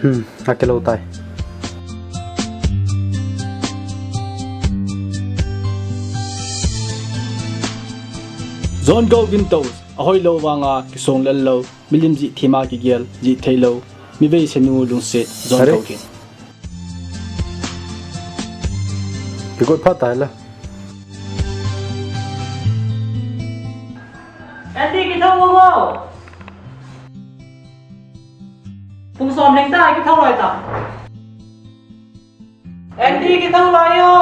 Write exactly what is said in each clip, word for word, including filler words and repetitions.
Hmm, akilou tai. John Govin to, ahoilou vanga kisong lel lou, milim jih thima kigel, jih theilou, mi veisenu lungset, John Are? Govin. Kigot phat tai la. Andy, kithou o. Pung som leng ta, kithou loi ta. Andy, kithou loi o.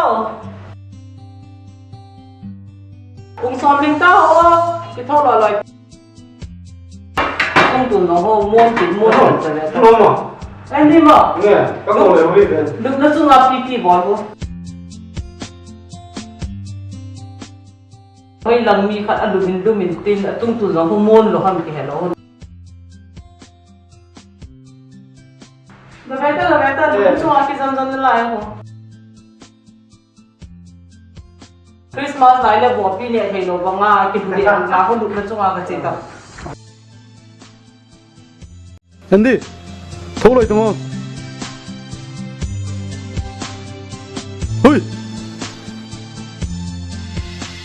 Pung som leng ta o, kithou loi loi. Kong tun no ho, mon ti, mon ti, sa le ta. Mo, mo. Andy mo. Nge, ka ko le ho le. Lupna chunga P T bol ho. Hoi lang mi khat a lum in lum in tin a tung tun no ho mon lou ham kihe lou. Laveta, laveta, lum chunga kijam jam nalai ho. Christmas lai le bo pi ne thei lou banga, kilhun le ang ka ho lupna chunga kache ta. Andy, thou loi tamo. Hui!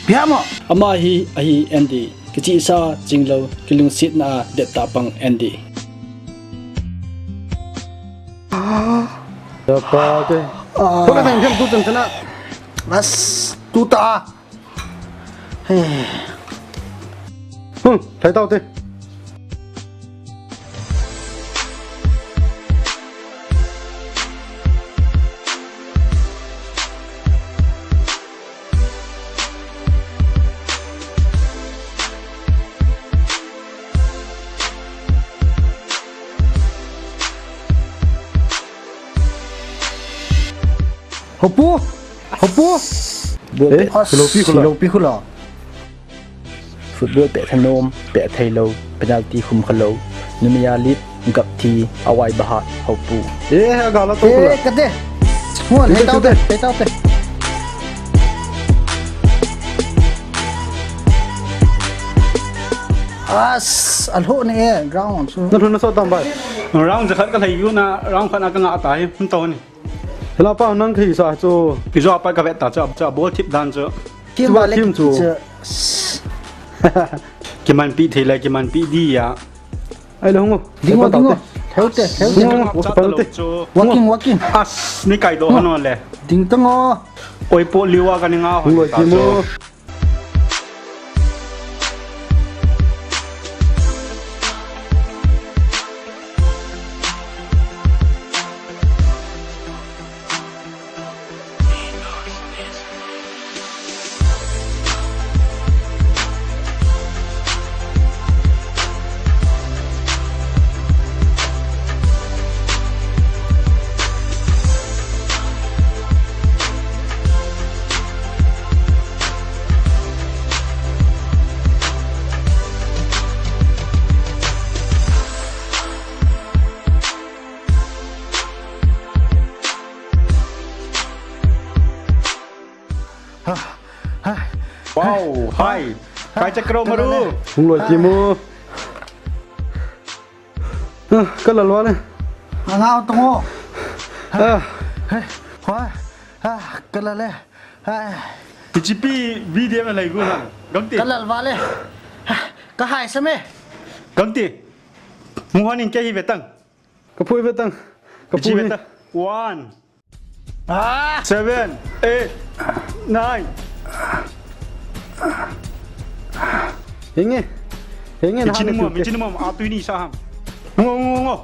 Pia mo. Ama hi, ahi Andy. Kichehsa chinglou, kilungsetna a dettah pang Andy. Tapa te. Ah. Thou loi tang, tu chan chana. Bas, tu ta. Hey. Hmm, thei tau te. Hopu! Hopu! Ball Eh, pet. Silopi khula. Silopi khula. Football pet thanom, pet thailou, penalty khum khalou. Numei a lit, gap thi, awai bahat, hopu. Eh, agala to khula. Eh, kate. Muan, Chute, hei tau te, chute. Hei tau te. As, alho ne, eh, ground. So. Na thun na so tam bai. Round jakhat kalhai u na, round khat na kanga ta hi, hum to ni. Hello, pa, nang khi sa chu. Kijo pa ka vet ta chu, chu ball thip dan chu. Kim chu ba le kim chu. Chu. Kimanpi thei le, kimanpi di ya. Ai le hung o. Ding o, ding o. Theu te, theu te. Hung o, hung o, hung o. Walking, walking. As, ni kai do hano le. Ding tang o. Oi po liwa ka ni nga hon ta chu. Hung o, kim o. Wow, hi. Kai chakro maru. Hung loi ti mo. Ah, ka lal vale. Angau tongo. Ah. Hey, hoi. Ah, ka lal le. Hai. Ichipi video na lai gu na. Gangti. Ka lal vale. Ka hai sa me. Gangti. Muhanin ke hi vetang. Ka phui vetang. Ka phui vetang. One. Ah! Seven, eight, nine. Hinge. Hinge na. Michi ni mo, michi ni mo, a tui ni sa ham. Ngo, ngo, ngo.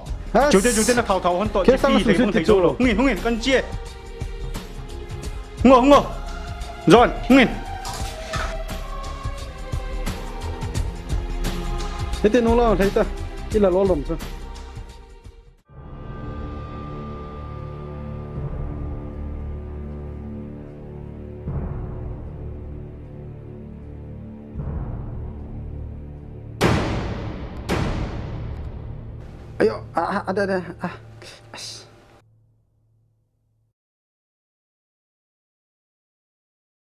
Chute, chute na thau thau hon to. Ke sa na su su ti chu. Hungin, hungin, kan chie. Ngo, ngo. John, hungin. Hete nung lo, thei ta. Ila lo lom sa. Ayo, ah, ah, ada, ada, ah. As.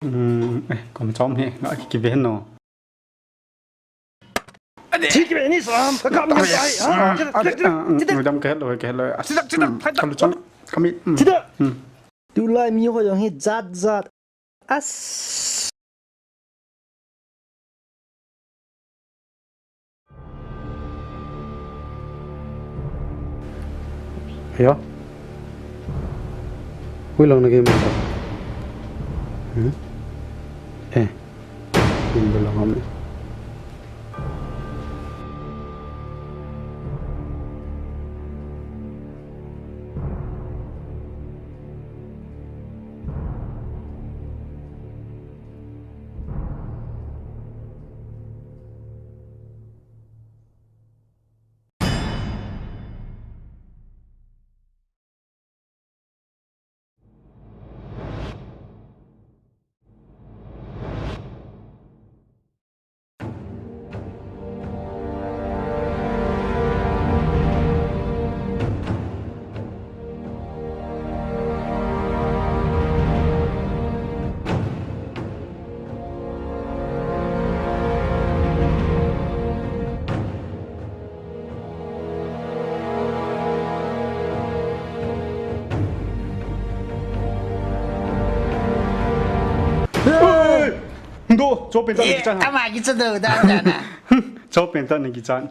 Hmm, eh, kom chom hi, nga ki ve no. Thi kibeh ni sam, ka kap ngam tai, ha? Chida, chida, chida. Ngudam ka het lou, ka het lou. Chida, chida, chida. Ka luchang, ka mit. Chida. Tulai mi ho jong hi jat jat. As. Hiya. Hui lang na game ta. Hmm? Eh. Game lang ham. Hey! Ndo, cho pen ta ni kichan ha. Ama kicha do da da na. Cho pen ta ni kichan.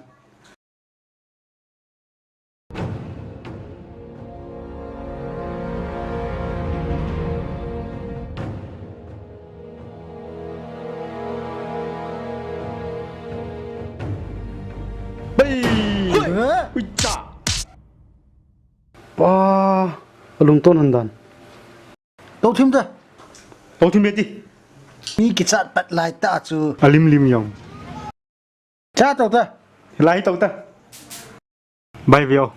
Bai! Hui! Hui cha! Pa, alungton handan. Tou thim ta. Tou thim beti. Mi kichat pat lai ta chu. Alim lim jong. Cha tou ta. Lai tou ta. Bai veo.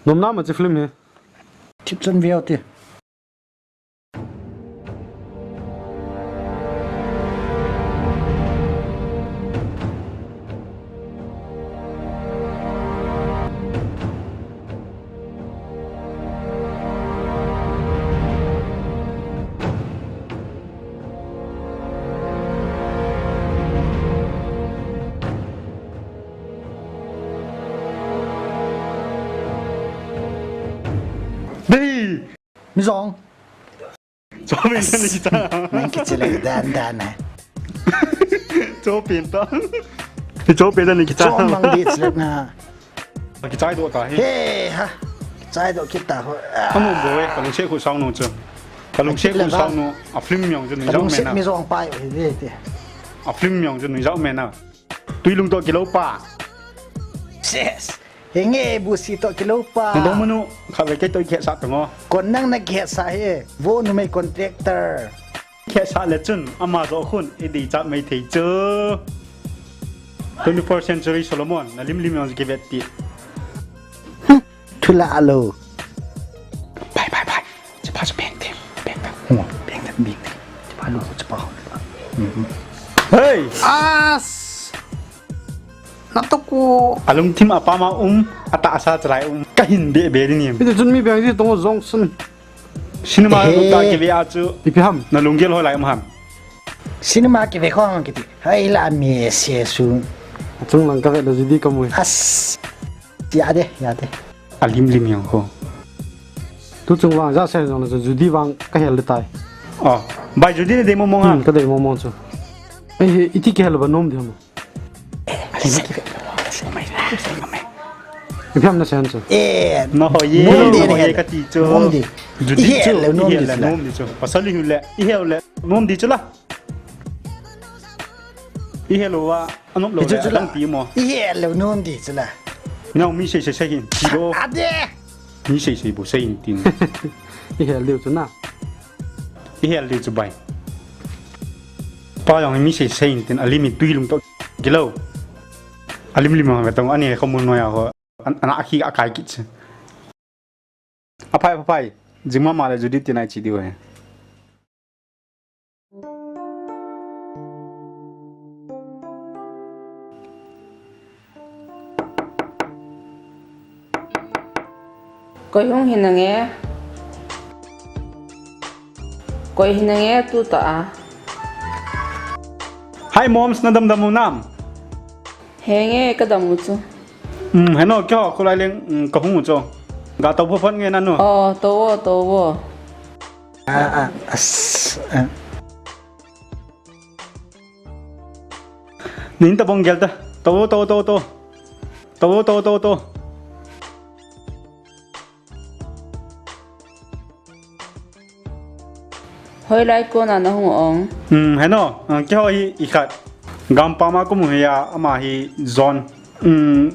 Nom na ma chi film hi. Thip chan veo ti. Dei! Mi jong. Cho pen ta ni kicha. Nang kichi le dan dan na. Cho pen ta. Cho pen ta ni kicha. Cho mang di chi le na. Kichai doh ta hi. He ha. Kichai doh kit ta ho. Amu bo e, ka lungset khu sao nu chu. Ka lungset khu sao nu. A film jong chu nui jao me na. Mi jong pai hi ve ti. A film jong chu nui jao me na. Tuilung toh kilou pa. Yes. Henge busi toh kilou pa. Nang dong manu, khatvei kei toh kihetsah tang o. Kon nang na kihetsah hi. Vo numei contractor. Kihetsah le chun, ama joh khun, i dei chat mai thei chu. Twenty-first century Solomon, na lim lim jong kivet ti. Thula alo. Bai, bai, bai. Chepa chu beng te, beng te. Beng te, beng te. Chepa lu, chepa ho. Hey! As! Na to ko. Alungthim apa ma um, atahsa chalai um. Ka hin be be ni. Iti chun mi beng ji tong jong sun. Cinema ta kive a chu. Ipi ham. Na lunggel hoi lai um ham. Cinema kive khong kiti. Hai la mi se su. Chung lang ka ve da judi ka mui. As. Ya de, ya de. Alim lim jong ho. Tu chung vang ja se jong la judi vang ka hel le tai. Oh, bai judi le dei mong mong ha. Hmm, ka dei mong mong chu. Ei, iti kihel ba nom di ham. Alim ki. Ipi ham na sen chu. Eh, na ho ye, nom di na ho ye ka ti chu. Nom di. Judi chu, nom di chu. Nom di chu. Pasal hi le, i hel le, nom di chu la. I hel uva, anop lou le, chu la. Adang pi mo. I hel lou nom di chu la. Nau mi sei sei sei hin, ti lo. Ade! Mi sei sei bu sei hin tin. I hel diu chu na. I hel diu chu bai. Pa jong mi sei sei hin tin, alim mi tuilung toh kilou. Alim lim ma ve tong, ani kho mun noi a ho. An, ana khi a kai kit chu. Aphai, aphai. Jing mama le judi ti nai chi diu he. Koi hung hi nange. Koi hi nange tu ta a. Hi moms, na damdam u nam. Henge, ka dam u chu. Um, heno, keiho, kholai leng, um, ka hung u chu. Ga tou pho phot nge nanu. Oh, tou o, tou o. Ah, ah, as, ah. Nin ta bong gel ta. Tou, tou, tou, tou. Tou, tou, tou, tou. Hoilai kona na hung ong? Hmm, heno, ah, keiho hi ikhat. Gampam a ka um u hi a, ama hi John. Hmm,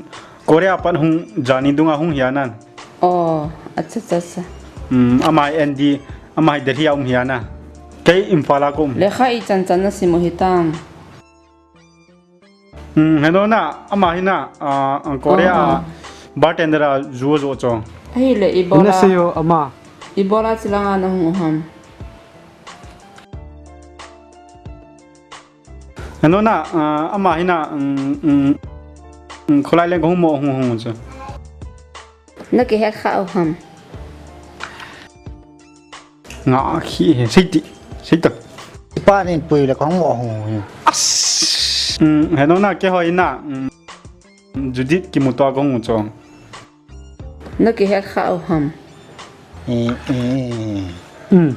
Korea pan hung journey dunga hung hi a nan. Oh, acha, acha, acha. Hmm, ama hi Andy, ama hi Delhi a um hi a na. Kei Imphal a ka um. Lekha ichan chan na sim u hitam? Hmm, heno na, ama hi na, ah, Korea, oh, oh, bartender a ju jo chu. Ahile ibola. Ina seyo ama. Ibola chilanga na hung u ham? Heno na, ah, ama hi na, um, um, um, kholai leng ka hung mo hung hung chu. Na kihet kha u ham? Nga khi he, sei ti, sei ta. Pa nin pui le kong mo hung. As. Mm, heno na keiho ina, mm, Judith kimuto kong chu. Na kihet kha u ham? Eh, eh. Mm.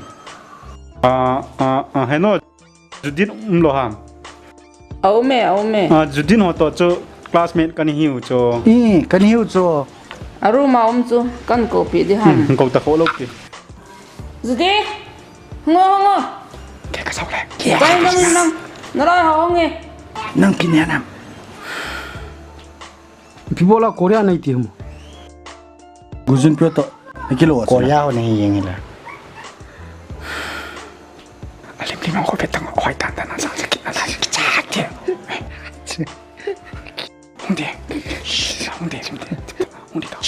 Ah, ah, ah, heno. Judith um lou ham? A um e, a um e. Ah, Judith ho to chu classmate kani hiu chu. Eh, kani hiu chu. A room a um chu, kan kou pi di ham. Hmm, kou ta kho lou pi. Judith! Hung o, hung o. Ke ka sau le. Pai nang, nang. Nalai ho hung e. Nang kin ya nam. Ipi bola Korea nei ti ham? Gujun pyo to. Ikilo wa Korea ho nei yeng ila. Alim lim ko pe tang ko tan tan sa ki na sa ki cha ke. Hung de. Hung de, hung de. Hung de ta.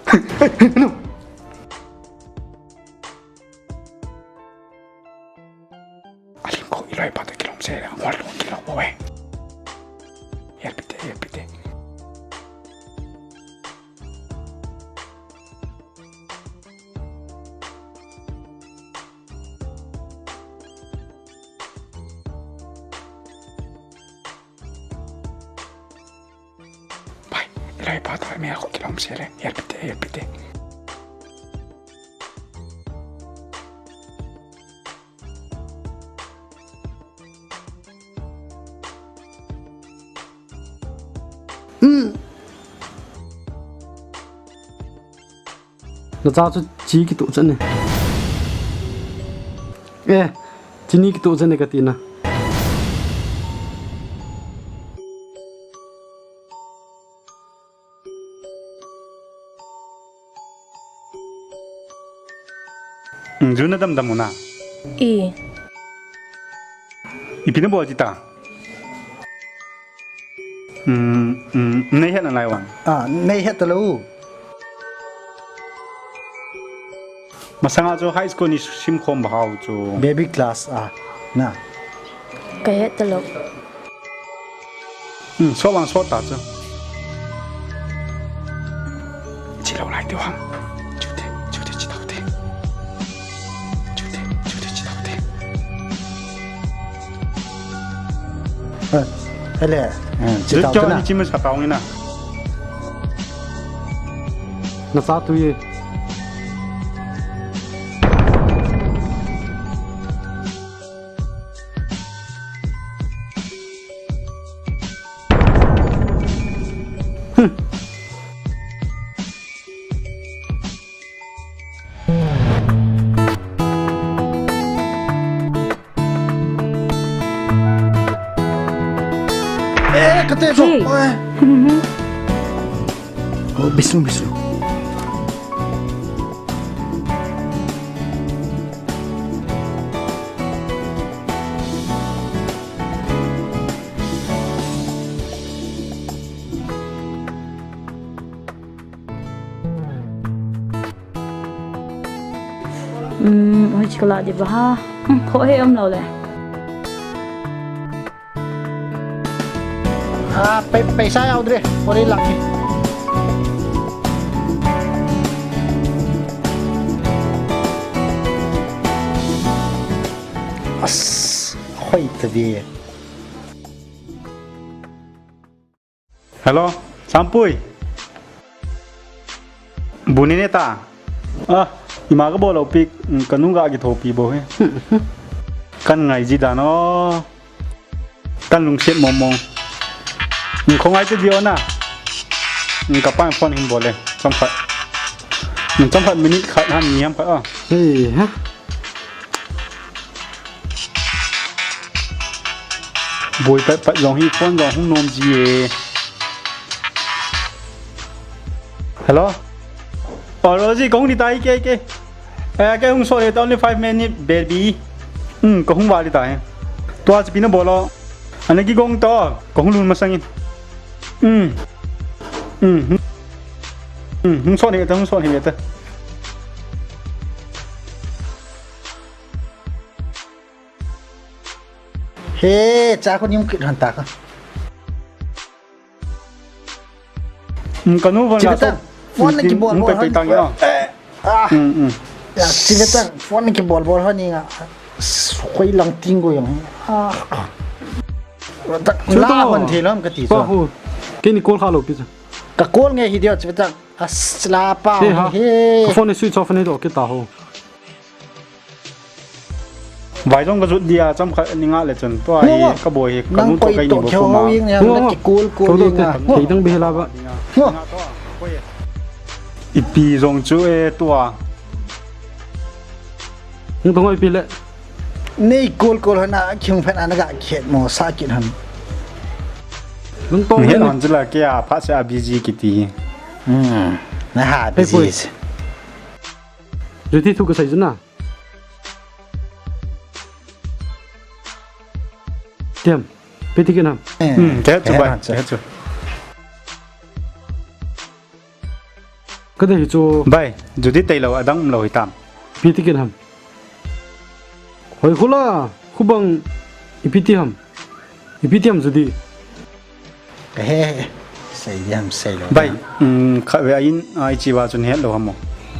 Hey, hey, hey, no. Alim ko iloi pa to kilom se, ngol lo kilom bo e. Help it, help it. Pai, iloi pa to me ko kilom se le, help it, help it. Hmm. Nacha chu chi kituh chan e. Eh, chini kituh chan e kati na. Hmm, ju na damdam u na? I. Ipi na bol ti ta? Hmm, hmm, nei het nalai vang. Ah, nei het talou. Masanga chu high school ni sim khom bang ham chu. Baby class a, na. Ka het talou. Hmm, so vang so ta chu. Chi lou lai ti ham. Chu te, chu te, chi tau te. Chu te, chu te, chi tau te. Eh, ele, eh, chi tau te na. Chu ni chi ma sa tau ni na. Na sa tu ye. Eh, kate jo. Hey. Oi. Oh, bisu, bisu. Um, hoi chikala di ba ha. Hmm, kho he um lou le. Ah, pe-, paisa yaudre, pori lakh. As, hoi ta ve. Hello, Sampui. Bu nei ne ta. Ah, ima ka bol lou pi, mm, ka nung ka kithopi bou hi. Kan ngai ji dan o. Kan lungset mong mong. Mm, khongai te di o na. Mm, ka pa phone hin bol le. Chomkhat. Mm, chomkhat minute khat han ni ham khat a. Hei, ha. Boi pat pat jong hi phone jong hung nom ji e. Hello? Oh, Rosie, kong ni tai ke ke. Eh, ke hung so le only five minute, baby. Hmm, ko hung va le tai. Tua chi pi na bol o. Ana kigong to, ko hung lhun masang in. Hmm. Hmm. Hmm, hung so ni ta, hung so ni ta. He, cha ko nim kit han ta ka. Hmm, ka nu von la so. Phone na kibol bol han. Eh, ah. Hmm, hmm. Ya, chi ve tang, phone na kibol bol han ni nga. Khoi lang ting ko yang. Ah. Ta, la hon the lom ka ti so. Kei ni call kha lou pi cha. Ka call nge hi dio chi ve tang. As la pa he, ha. He. Ka phone ni switch off ni do ke ta ho. Vai jong ka jut dia, chomkhat ni nga le chun. Tua hi ka boi hi, ka nu to kai ni bo ko ma. Ki kul kul li nga. Thei dang be la ba. Ipi jong chu e tua. Hung tong ipi le. Nei kul kul hana, khiung phen ana ga khet mo, sa kit han. Hung tong ni han chu la ke a, pha se a busy kiti. Hmm. Na ha busy. Juti thu ka sai chu na. Tiam, pe tikin ham. Hmm, ke chu bai, ke chu. Ka dei hi chu. Bai, Juti tei lou, adang um lou hi tam. Pe tikin ham. Hoi khula, khubang ipi ti ham. Ipi ti ham Juti. He, he, he. Sei diam, sei lou. Bai, um, kha ve ain, ai chi va chun het lou ham mo.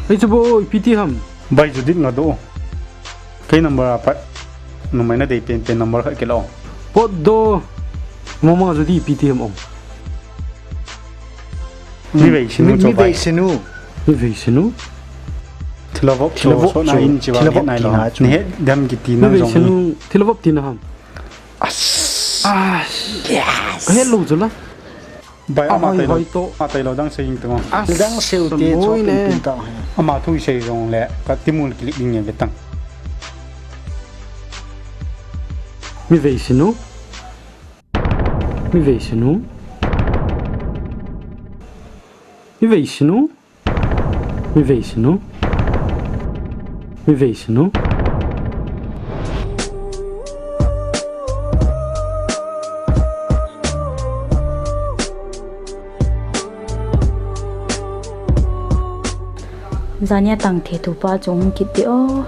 Ai chu bo, ipi ti ham. Bai chu dit nga do. Kei number a pat. Numei na dei pen pen number khat ke lou. Pot do. Mama chu di ipi ti ham om. Mi vei sinu. Mi vei sinu. Mi vei sinu. Thilhavop, thilhavop so na chu. In chi va thilhavop het nai lou. Ni het dam kiti na jong. Mi vei sinu, thilhavop ti na ham. As. As. Yes. Ka het lou chu la. Bai ama tai lou. Ama tai lou dang sei jing tang. As. Dang sei u te chu pin pin ta. Ama thu sei jong le ka timul kilik ding nge ve tang. Mi vei sinu. Mi vei sinu. Mi vei sinu. Mi vei sinu. Mi vei sinu. Jania tang the tu pa chung kit ti o.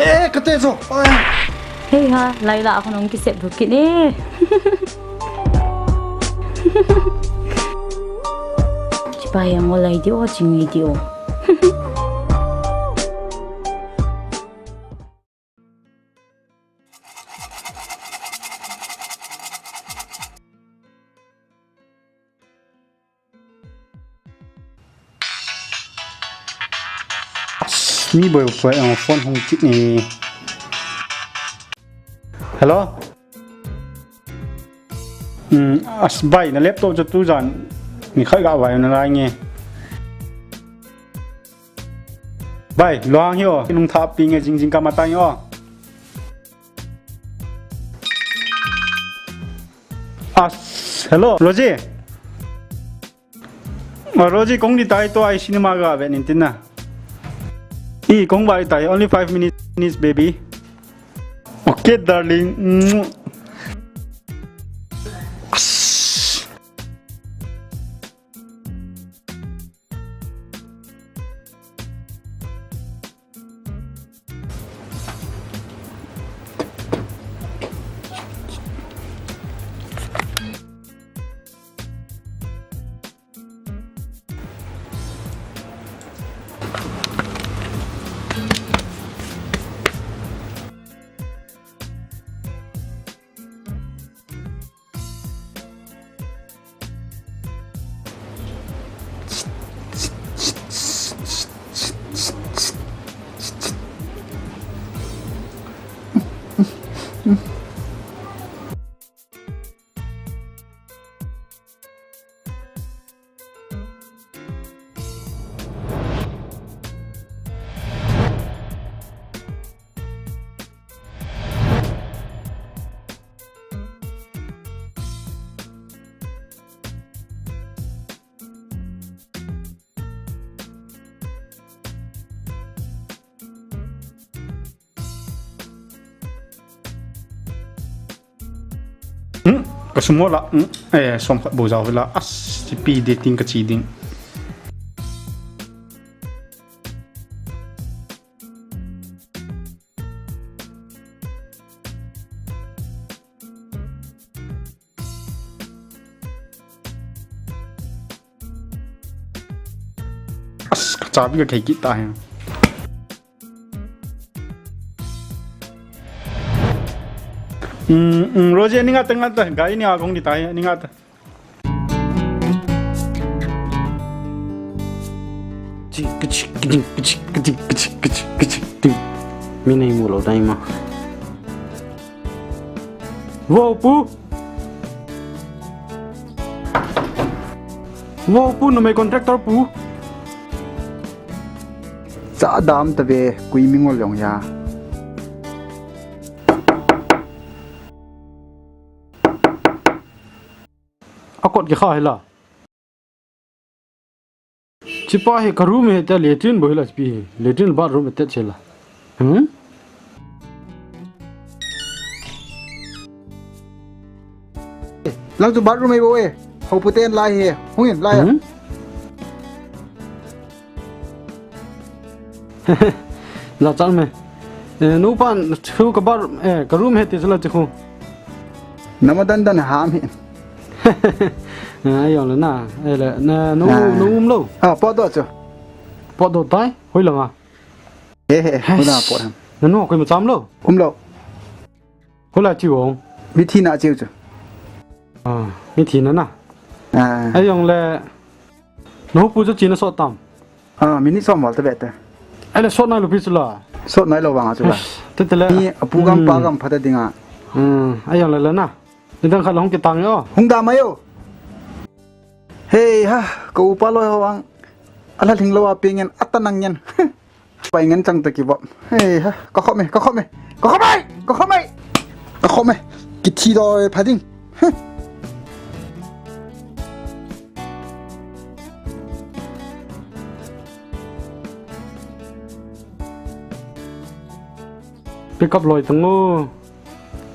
Eh, kate jo. Hei ha, lai la khonung kisep du kit e. Chibai ang olai di o, ching di o. Mi boi boi ang phone hung kit ni. Hello? Hmm, as bai na laptop chu tujan ni khai ga vai na lai nge. Bai, luang hi o, nung tha pi nge jing jing ka matang o. As, hello, Rosie. Ma Rosie kong di tai to ai cinema ga ve nin tin na. Ih, kong bai tai, only five minutes, baby. Okay, darling. Mwah. Hmm, ka sum la, hmm, eh, som khat bou jao la, as, chipi de ting ka chi ding. As, ka chabi ka kei kit ta hen. Hmm, hmm, Rosie, ni nga ta, nga ta, gari ni a kong ni ta hen, ni nga ta. Mi nei mu lou dai ma. Vo pu. Vo pu, numei contractor pu. Cha dam ta ve, kui mi ngol jong ya. A kot ki kha hi la. Chipa hi ka room hi ta latrine bou hi la chipi hi. Latrine bathroom hi ta che la. Hmm? Lang chu bathroom hi bou e. Ho pu ten lai hi. Hung in lai. Hmm? La chang me. Eh, nu pan chu ka bar, eh, ka room hi ti chu la chi khu. Nama dan dan ham hi. Ai yong le na, ai le, na, nu, ah, nu um lou. Ah, pot doh chu. Pot doh tai, hoi langa. He, he, hoi langa pot ham. Na nu koi ma cham lou. Um lou. Hoi la chiu ong. Mi thi na chiu chu. Ah, mi thi na na. Ah. Ai yong le, nu pu chu chi na sot tam. Ah, minute som val ta ve ta. Ai le sot nai lou pi chu la. Sot nai lou vang a chu la. Eish, te te le. Ni a pu gam pa gam pha ta ding a. Hmm, ai yong le le na. Ni dang khat la hung ki tang yo. Hung da mai yo. Hei ha, ka upa loi ho ang. A la hling lou a pi ngen, a ta nang ngen. Pai ngen chang ta ki vop. Hei ha, ka khom e, ka khom e. Ka khom e, ka khom e. Ka khom e. Ki thi doi pha ding. Pick up loi tang o.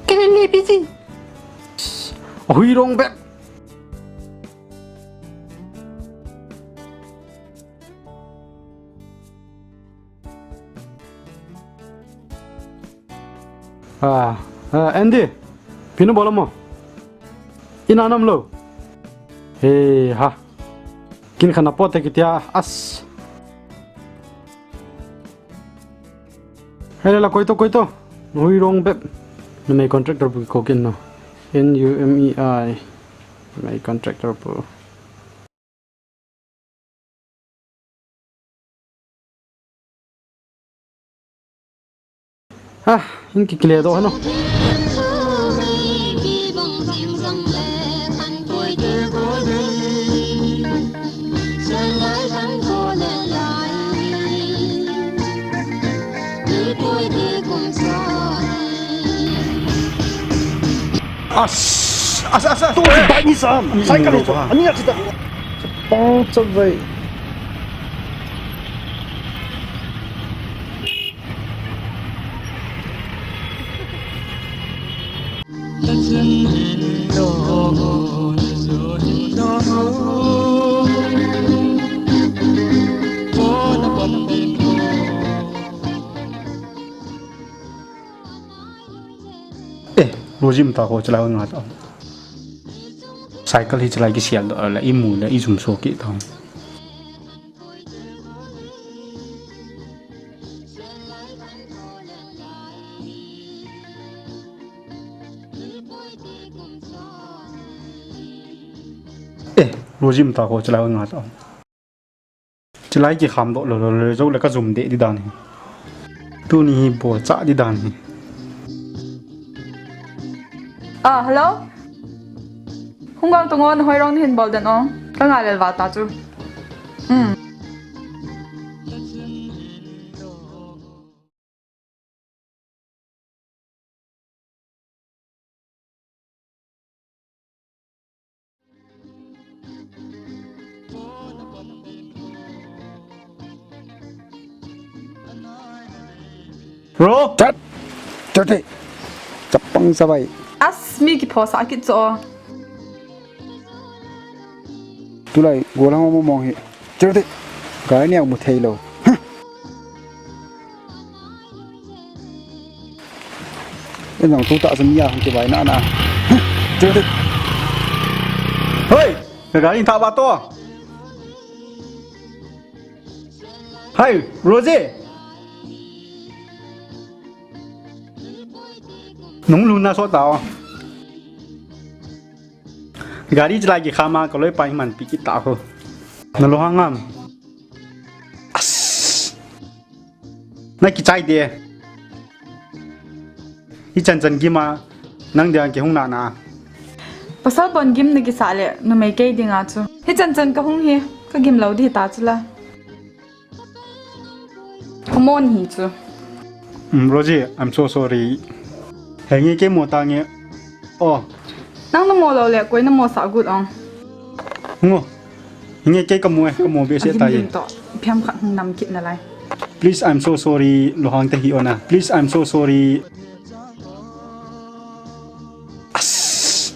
Ke le le pi ji. A hui rong bep. Ah, ah, Andy, pi na bol mo? Ina nam lou. He ha. Kin khana pote kitia as. Hele la koi to, koi to. Hui rong bep. Numei contractor pu ko kin no. N U M E I. Numei contractor pu. Ha, in ki clear doh hano. As, as, as, as. Tu si bai ni sam. Sai ka ni tu. Ani ya kita. Pong chavai. Eh, Rosie um ta ko, chalai nga ta. Cycle hi chalai kisel doh le, imu le, ijum so kit ta. Eh, Rosie um ta ko, chalai nga ta. Chalai kikham doh lou lou lou jou le kajum deh di dan hi. Tuni hi bol chah di dan hi. Ah, hello? Hung gang tung o, na hoi rong nahin bol den o. Ka ngai lel val ta chu. Um. Bro! Chat! Chat te! Chapang sabai. As, mi kiphosa kit cho. Tulai, golang mo mong hi. Chat te! Gari ni ang mu thei lou. Huh! Injong tu ta sum ya hung kivai na na. Huh! Chat te! Hoi! Ka gari tha ba to. Hai, Rosie. Nung luna so ta o. Gari chalai kikham a, ka loipa hi manpi kit ta ho. Na lou hang am. As. Na kichai de. Hichan chan gim a, nang dia kihung na na. Pasal pon gim na kisa le, numei kei dinga chu. Hichan chan kahung hi, kagim lou di ta chu la. Come on hi chu. Um, Rosie, I'm so sorry. Henge kei mo ta nge. Oh. Nang na mo lou le, koi na mo sa gut ong. Ngo. Henge kei kamo e, kamo be se ta ye. Agim to, phiam khat hung nam kit na lai. Please, I'm so sorry, lo hang te hi ona. Please, I'm so sorry. As.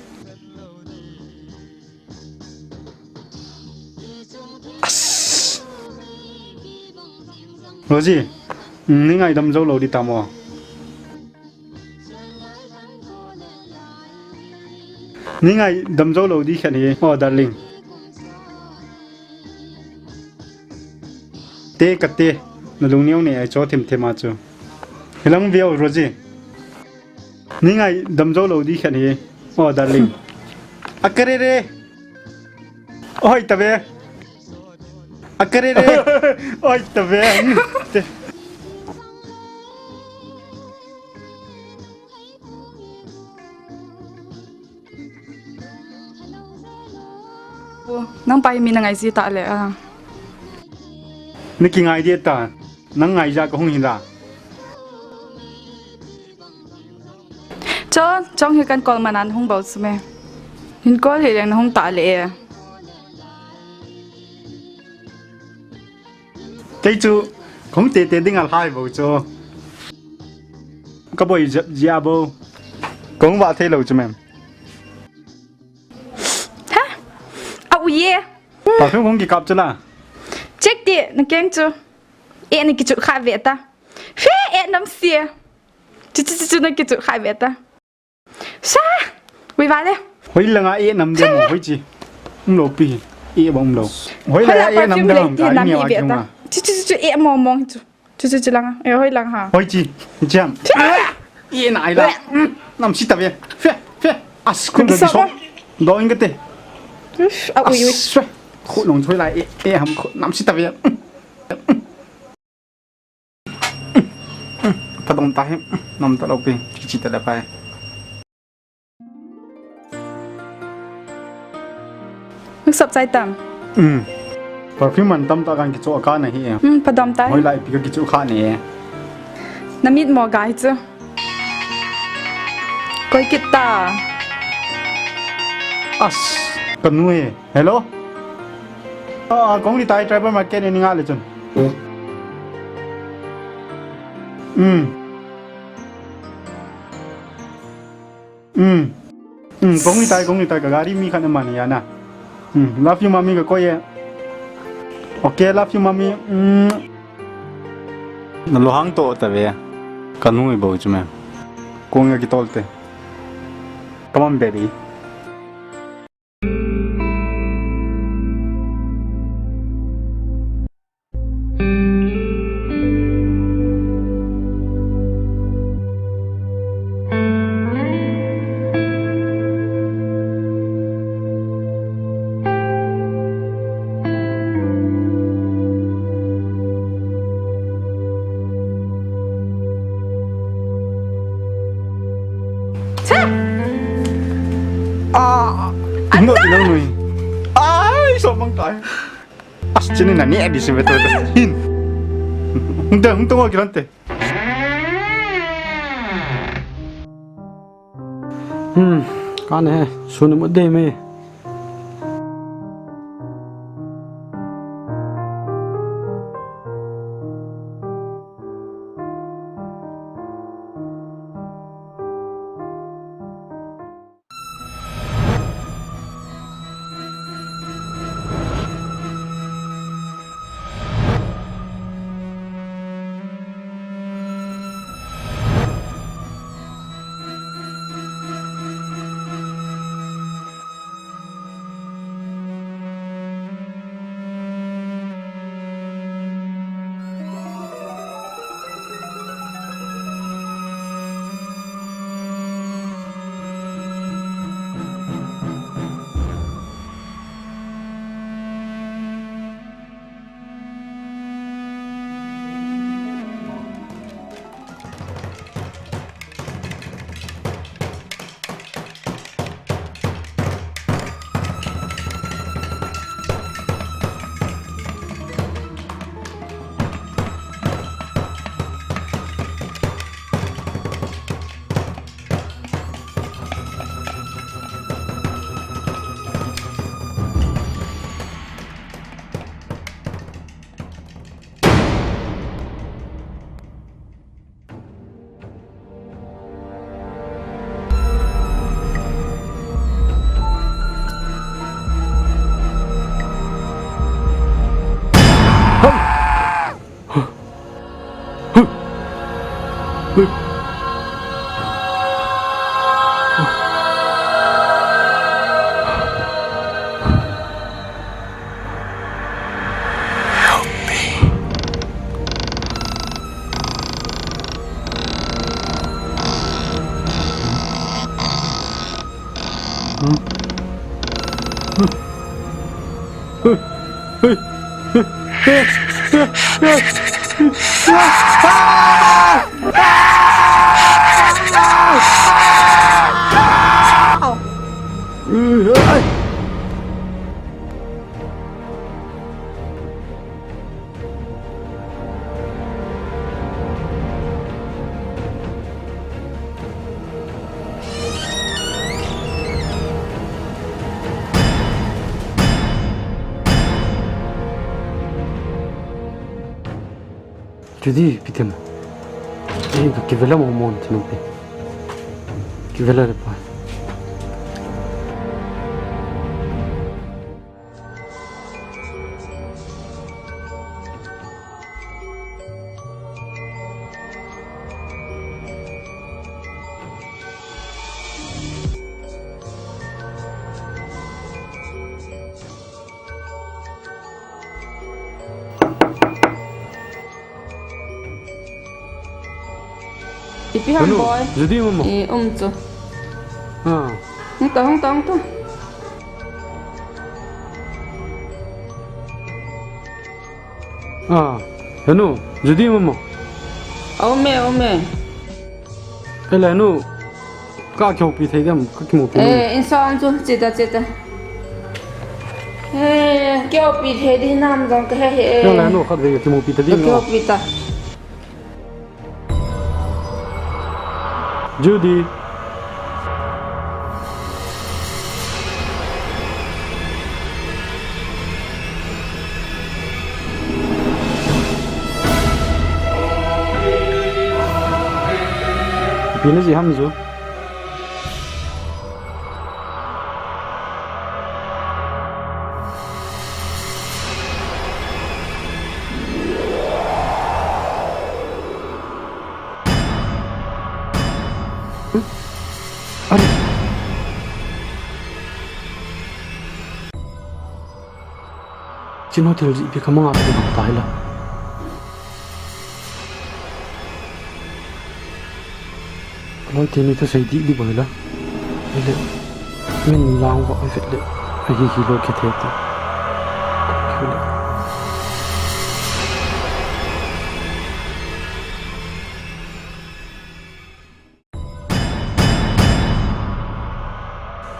As. Rosie, ni ngaidam jou lou di tam o. Ni ngaidam jou lou di khen hi, oh darling. Te kate, na lung neo ne ai cho thim thim a chu. Hilang veo Rosie. Ni ngaidam jou lou di khen hi. Oh, darling. Akare re. Oi, ta ve. Akare re. Oi, ta ve. Te. Nang pa hi mi na ngai ji ta le a. Mi kingai di ta. Nang ngai ja ka hung hin la. Chon, chong hi kan kol manan hung bol sume. Hin kol hi leng na hung ta le e. Kei chu, kong te te ding a lai bo chu. Ka boi jep jia bo. Kong va thei lo chu mem. Ha? A u ye. Perfume kong ki kap chu la. Check ti, na keng chu. E na ki chu kha ve ta. Fe e nam sia. Chu chu chu chu na ki chu kha ve ta. Sa! Ui vale. Hoi langa e nam de mo hoi chi. Um lo pi. E bang um lo. Hoi langa e nam de mo ka ni wa ki ma. Chu chu chu chu e mo mong chu. Chu chu chu langa. E hoi lang ha. Hoi chi. Jam. E na ai la. Nam si ta ve. Fe fe. As kun do so. Do ing te. A ui ui. Khu long choi lai e e ham khu nam si ta ve. Thadom ta hi, nom ta lo pi, chi chi ta le pai. Mix up chai tam. Um. Perfume man tam ta kan kicho ka na hi. Um, phadom ta. Hoi lai pi ka kicho kha ne. Na mit mo gai chu. Koi kit ta. As, ka nu e. Hello? Ah, kong li tai tribal market ni nga le chun. Um. Um. Um. Kong ni tai, kong ni tai, ka gari mi khat na mani ya na. Hmm, love you, mommy, ka koi e. Okay, love you, mommy. Hmm. Na lo hang to ta ve. Ka nu i bo chu me. Kong ya ki tol te. Come on, baby. Cha! Ah, no, no, no. Ai, so mang tai. As chini na ni adi si betul. Hin. Hung te, hung te ngol kirante. Hmm, kane he, suni mo de me. Judy, ipi ti ham? Eh, ka kivela mo mo ti no pe. Kivela le pa. Ipi ham, Anu, boy? Judy, mama. Eh, um chu. Ah. Hung ta, hung ta, hung ta. Ah, Anu, Judy, mama. Aume, aume. Ele, Anu. Ka kihoupi thei dem, ka kimupi. Eh, insung chu, che ta, che ta. Eh, kihoupi thei di nam jong ka he he. Ka la no khat ve kimupi ta di. Ka kihoupi ta. Judy. Ipi na ji ham chu. Are. Chin hotel ji pi kama tu ta la. Loi teni ta sei di di boi la. Ile. Min lang va ai fit le. Ai hi hi lo ke the ta.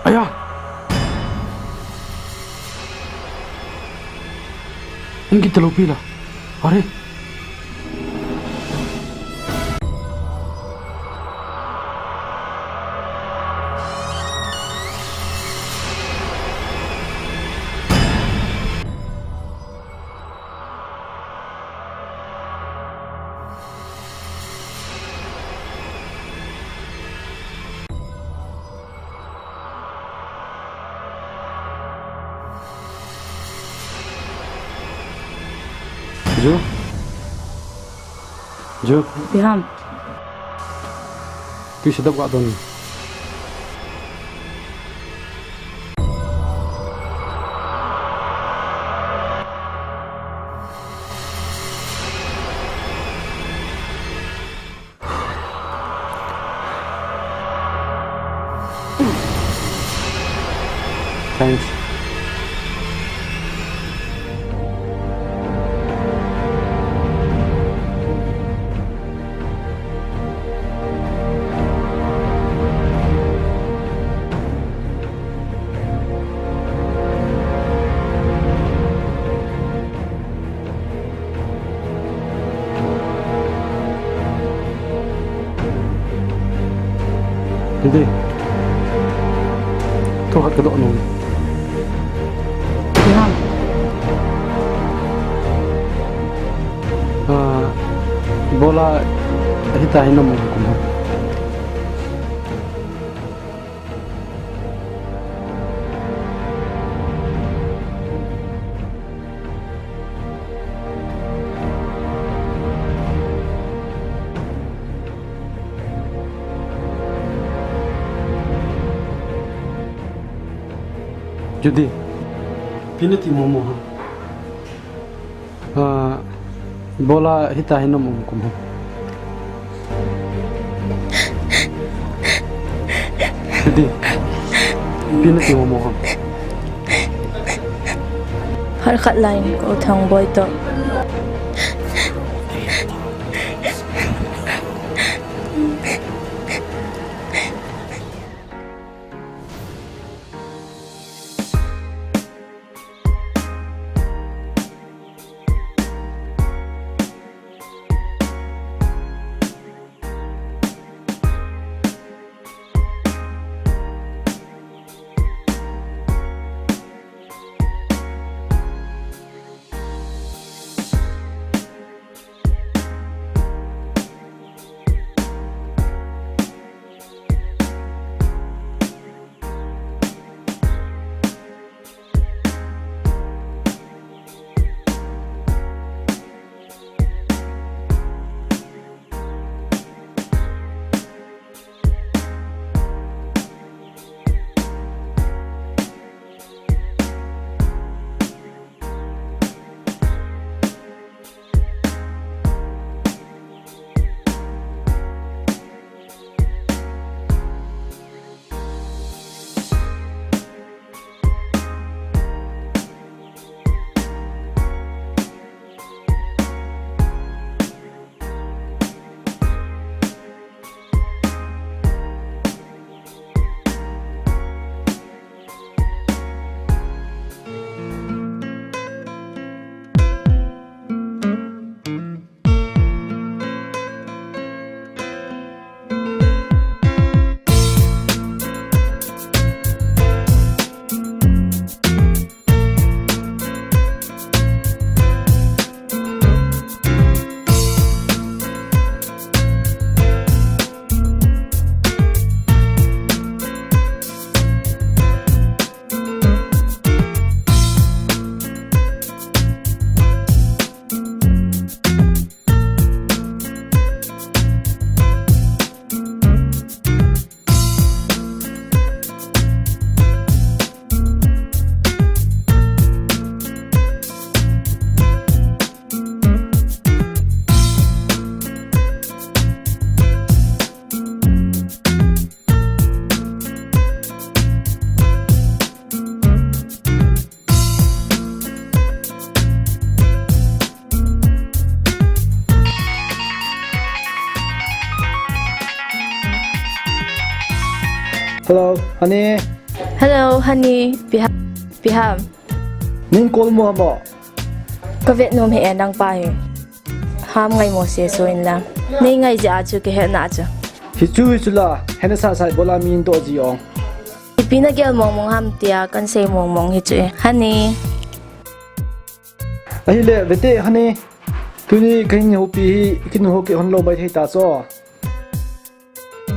Aya! Ang kita lo pila. Are! Ju. Ju. Ipi ham? Tui sedap ga don. Thanks. Didi. Thu khat ka doh nom. Ipi ham? Ah, ibola hita hi na um kum ham? Judy, ipi nati momo ham? Ah, ibola hita hi na um kum ham? Judy, ipi nati momo ham? Phat khat lai in ka u Thangboi toh. Hello, honey. Hello, honey. Ipi ham? Ipi ham? Nin call mo hamo? Ka vet nom hih e nang pa hi. Ham ngai mo se so in la. Nei ngai jeh a chu kihe na chu. Hichu hichu la, hena sa sai bola mi in to ji ong. Ipi na gel mong mong ham tia, kan sei mong mong hi chu e. Honey. Ahile, vete, honey. Tuni kahin houpi hi, kinu ho kihon lou bai thei ta cho.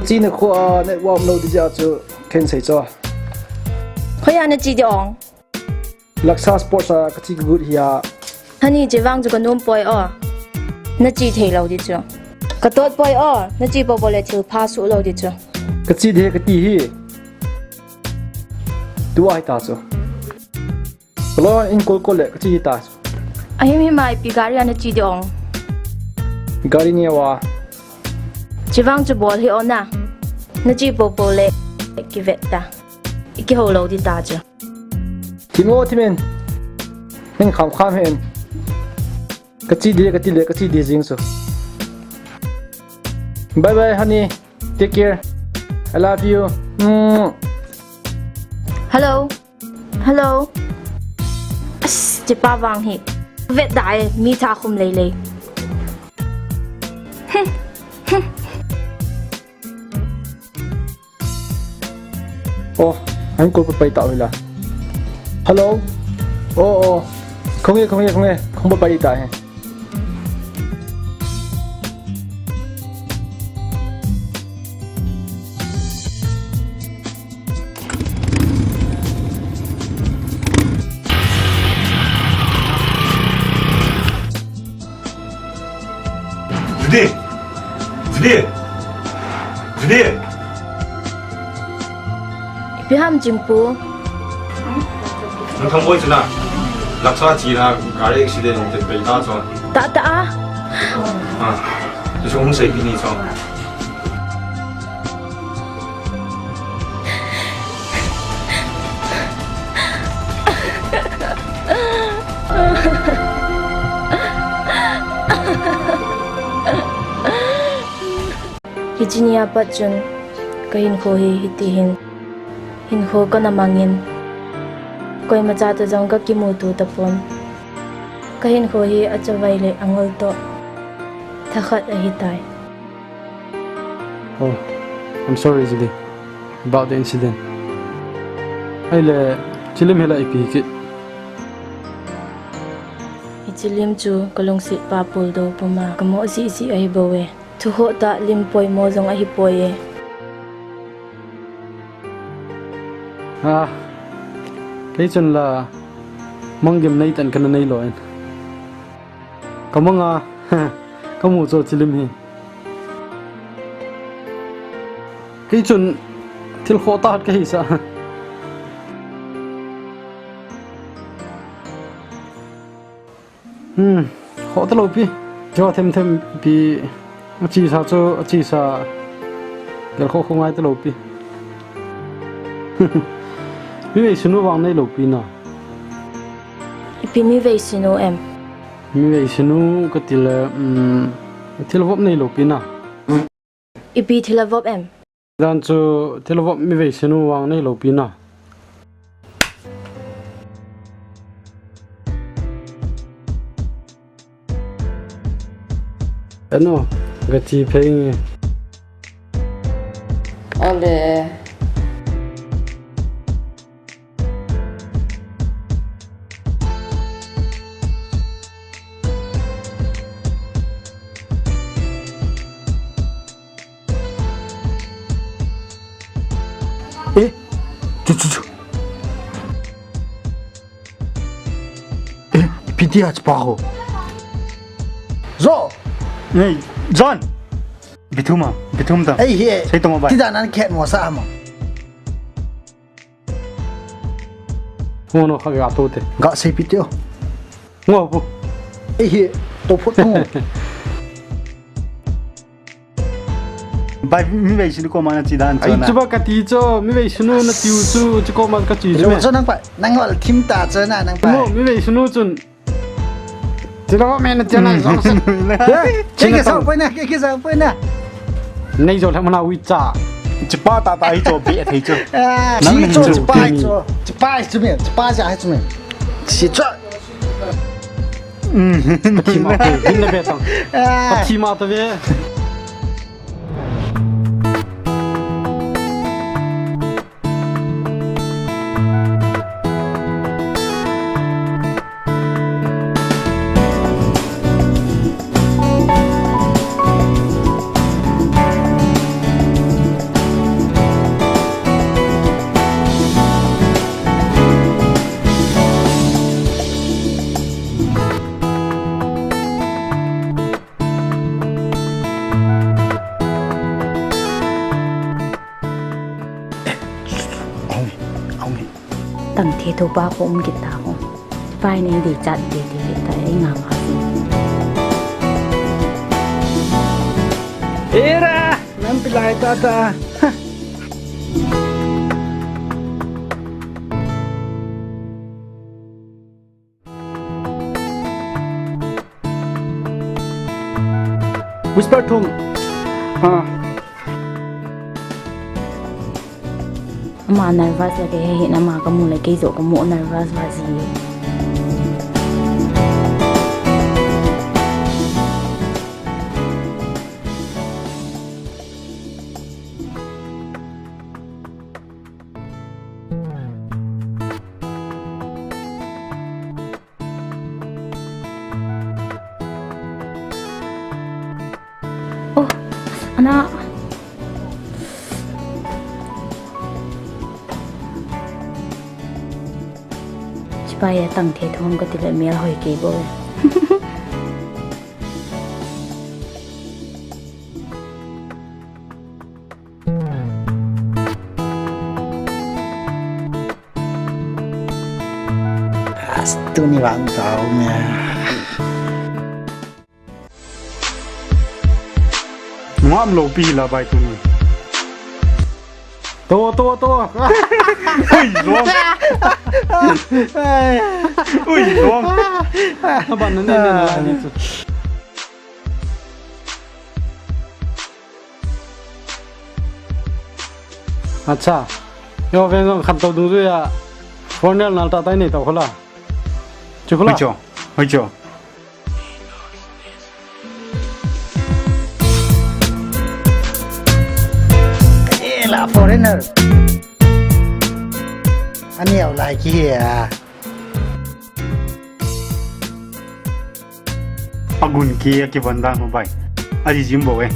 Chi na kho a, network lou di jeh a chu, kahin sei cho. Hoiya na chi di ong? Laksa Sports a ka chi ka gut hi a. Honey, chi vang chu ka nom poi o. Na chi thei lou di chu. Ka tot poi o, na chi popo le thil pha suh lou di chu. Ka chi di ka ti hi. Tua hi ta chu. Hello, in call call le, ka chi hi ta. Ahim him a ipi gari a na chi di ong. Gari neo a. Chi vang chu bol hi o na. Na chi popo le kivet ta. I kihou lou di ta chu. Thim o, thim in. Nin kham kham hin. Ka chi di, ka ti le, ka chi di jing chu. Bye bye, honey. Take care. I love you. Mm. Hello. Hello. As, chi pa vang hi. Vet da e, mi tha khum lei lei. Oh, ahin call pai pai ta hi la. Hello. Oh, oh. Khong e, khong e, khong e. Khong pai pai ta hi. Vidi! Vidi! Vidi! Ipi ham Chimpu? Nang thang boi chu na. Laksa chi na gari accident te pai ta chu. Ta ta a. Ha. Chu hung sei pi ni chu. Hiche ni a pat chun ka hinkho hi hiti hin, hinkho kana mangin, koima cha toh jong ka kimuto tapon. Ka hinkho hi achavai le angol toh thakhat ahitai. Oh, I'm sorry, Jili, about the incident. Ahile, chilim hi la ipi kit. Hiche lim chu ka lungset pa puldo puma ka mo jiji ahi bou e. Thukhoh tah lim poimo jong ahi poi e. Ah, kei chun la manggim nei tan kana nei lou in. Ka manga, ka mu chu chilim hi. Kei chun thil khoh tah ka hi sa. Hmm, khoh talou pi. Cho them them pi. Achesa chu, achesa. Gel khoh khoh ngai talou pi. Mi veisinu vang nei lou pi na. Ipi mi veisinu em? Mi veisinu ka ti le, um, thil vop nei lou pi na. Ipi thil a vop em? Dan chu thil vop mi veisinu vang nei lou pi na. Eno, ka chi phei nge. Ale. Eh, chu, chu, chu. Eh, ipi tia chu pa ho. Zo. Nei, John. Bithum a, bithum ta. Ei, hi. Sei tong o bai. Tida nan khet mo sa mo. Ngo no kha ga to te. Ga sei pi teo. Ngo pu. Ei hi, to phut ngo. Bai, mi veisinu koma na chi dan chu na. Ai, chuba ka ti chu, mi veisinu na tiu chu, chu koma ka chi chu. Lo chu nang pa, nang ol thim ta chu na, nang pa. Ngo, mi veisinu chun. Tilo me na chana jong se. Ke ke sa poi na, ke ke sa poi na. Nei jo lha mana wi cha. Chipa tata hi chu be thei chu. Ah, nang hi chu chipa hi chu. Chipa hi chu me, chipa ja hi chu me. Si chu. Thima ko hin na be tang. Ah. Thima to be. Tang the tho pa ko um kit ta ko. Pai nei dei chat dei dei ta ei nga nga si. Era, nam pilai ta ta. Whisper thum. Ha. Ama nervous la kei he, ama kamu le kei jo kamu nervous va ji. Oh, ana. Chipa ya tang the thom ka ti le mel hoi kei bo. As, tuni vang tao me. Ngam lo pi la bai tuni. To, to, to. Ui, long. Ui, long. Aban na ne ne na ni tu. Acha. Yo ven jong khan to dungjuia. Foreigner nal ta tai nei to khola. Chu khola. Hoi cho. Hoi cho. Eh, la foreigner. Ani au lai ki hia. Agun ki a kivon dan mo bai. Aji jim bo e.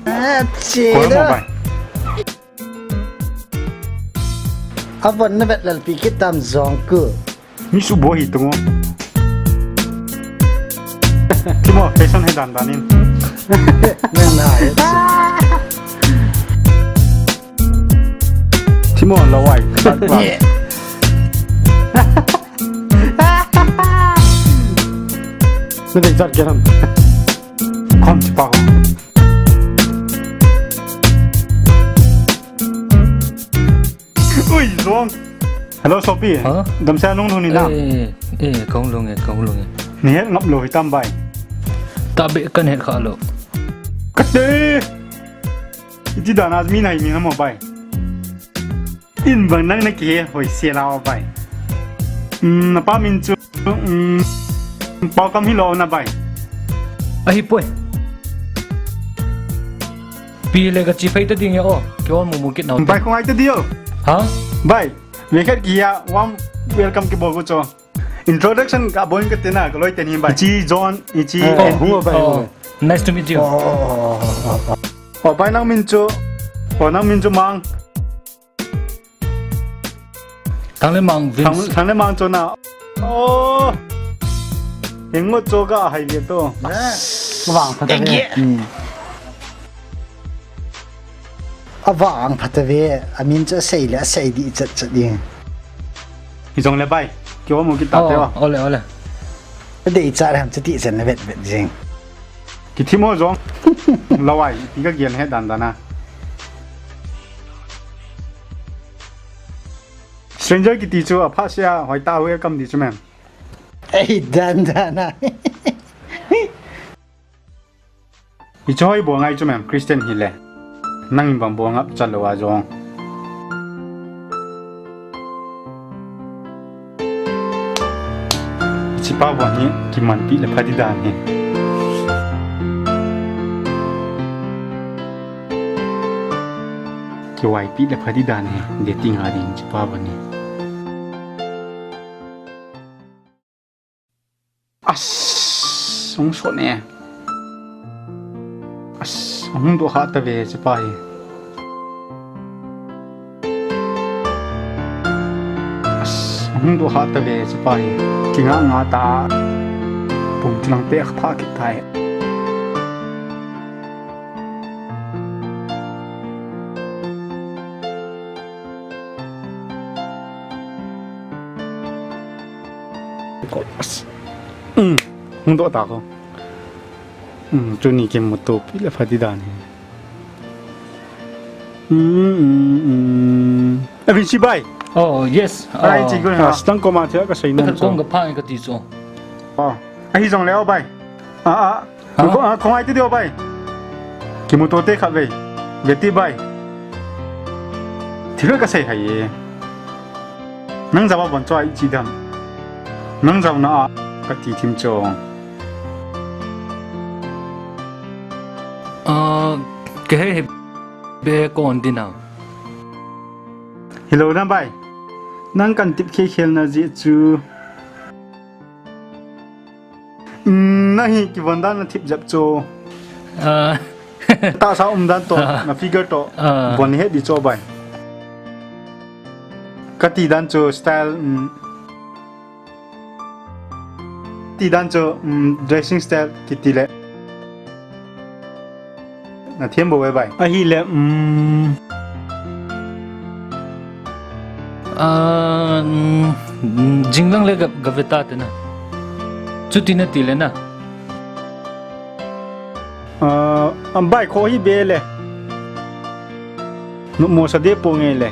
Ah, che. Ko mo da. Bai. Avon na vet lalpi kit tam jong ku. Mi su bo hi tungo. Kimo, fashion he dan dan in. Nang na, eh. Kimo, lawai. Yeah. Na dei jat ke ham. Khom chi pa ho. Ui, long. Hello, Sopi. Ha? Damsel nung nung ni na. Eh, eh, kong lung e, kong lung e. Ni het ngap lo hitam bai. Ta be kan het kha lo. Kate. Iti dan a min hai mi na mo bai. In bang nang na ki he hoi se la bai. Mm, na pa min chu, mm, pau kam hi lo na bai. Ahi poi. Pi le ka chi phei ta ding ya o. Ke on mu mu kit na. Bai khong ai ta dio. Ha? Bai. Ve khat ki ya warm welcome ki bol ko cho. Introduction ka boin ka tena ka loi teni bai. Chi John, chi. Oh, Andy. Hung bai. Oh. Nice to meet you. Oh, oh, oh, oh, oh. Oh, bai nang min chu. Oh, nang min chu mang. Thang le mang Vince. Thang, thang le mang chu na. Oh. Hingo chu ka hai le to. Vang pha ta ve. Hmm. Avang pha ta ve, amin chu asei le, asei di chat chat ding. Hi jong le bai, ki wa mu ki ta te wa. Ole, ole. Dei cha le ham chu ti chen le vet vet jing. Ki thi mo jong. Lawai, ti ka gen he dan dan a. Stranger ki ti chu apha sia, hoi ta hoi kam di chu mem. Ei, dan dan a. Hiche hi bol ngai chu mem, Christian hi le. Nang in bang bol ngap chalou a jong. Chipa von hi kimanpi le pha di dan hi. Kiwaipi le pha di dan hi. Dating a ding chipa von hi. As, hung sot ne. As, hung doh kha tave chipa hi. As, hung doh kha tave chipa hi. Kinga nga ta. Pum chulang te kha pha kit tai. Ko, as. Um, hung doh ta ko. Um, tuni kimuto pi le pha di dan hi. Um, um, um. Avin si bai. Oh, yes. Ai, oh. Chi ko na. As tang ko ma thia ka sei na. Ka kong ka pha ka ti chu. Oh. Ahi jong le o bai. Ah, ah. Ha? Ko, ah, khongai ti dio bai. Kimuto te khat ve. Ve ti bai. Thil ka sei hai e. Nang jao a bon choi chi dam. Nang jao na a ka ti thim cho. Ah, ke he he be kon di na. Hello na bai. Nang kan tip khe khel na ji chu. Um, na hi kivon dan na thip jep chu. Ah. Tahsa um dan to, ah, na figure to. Ah. Von he di cho bai. Ka ti dan chu style, um, ti dan chu, um, dressing style kiti le. Na thiam bo ve bai. Ahile, um. Ah, um, jinglang le ga, ga ve ta te na. Chuti na ti le na. Ah, am bai kho hi be le. Nu mo sa de po nge le.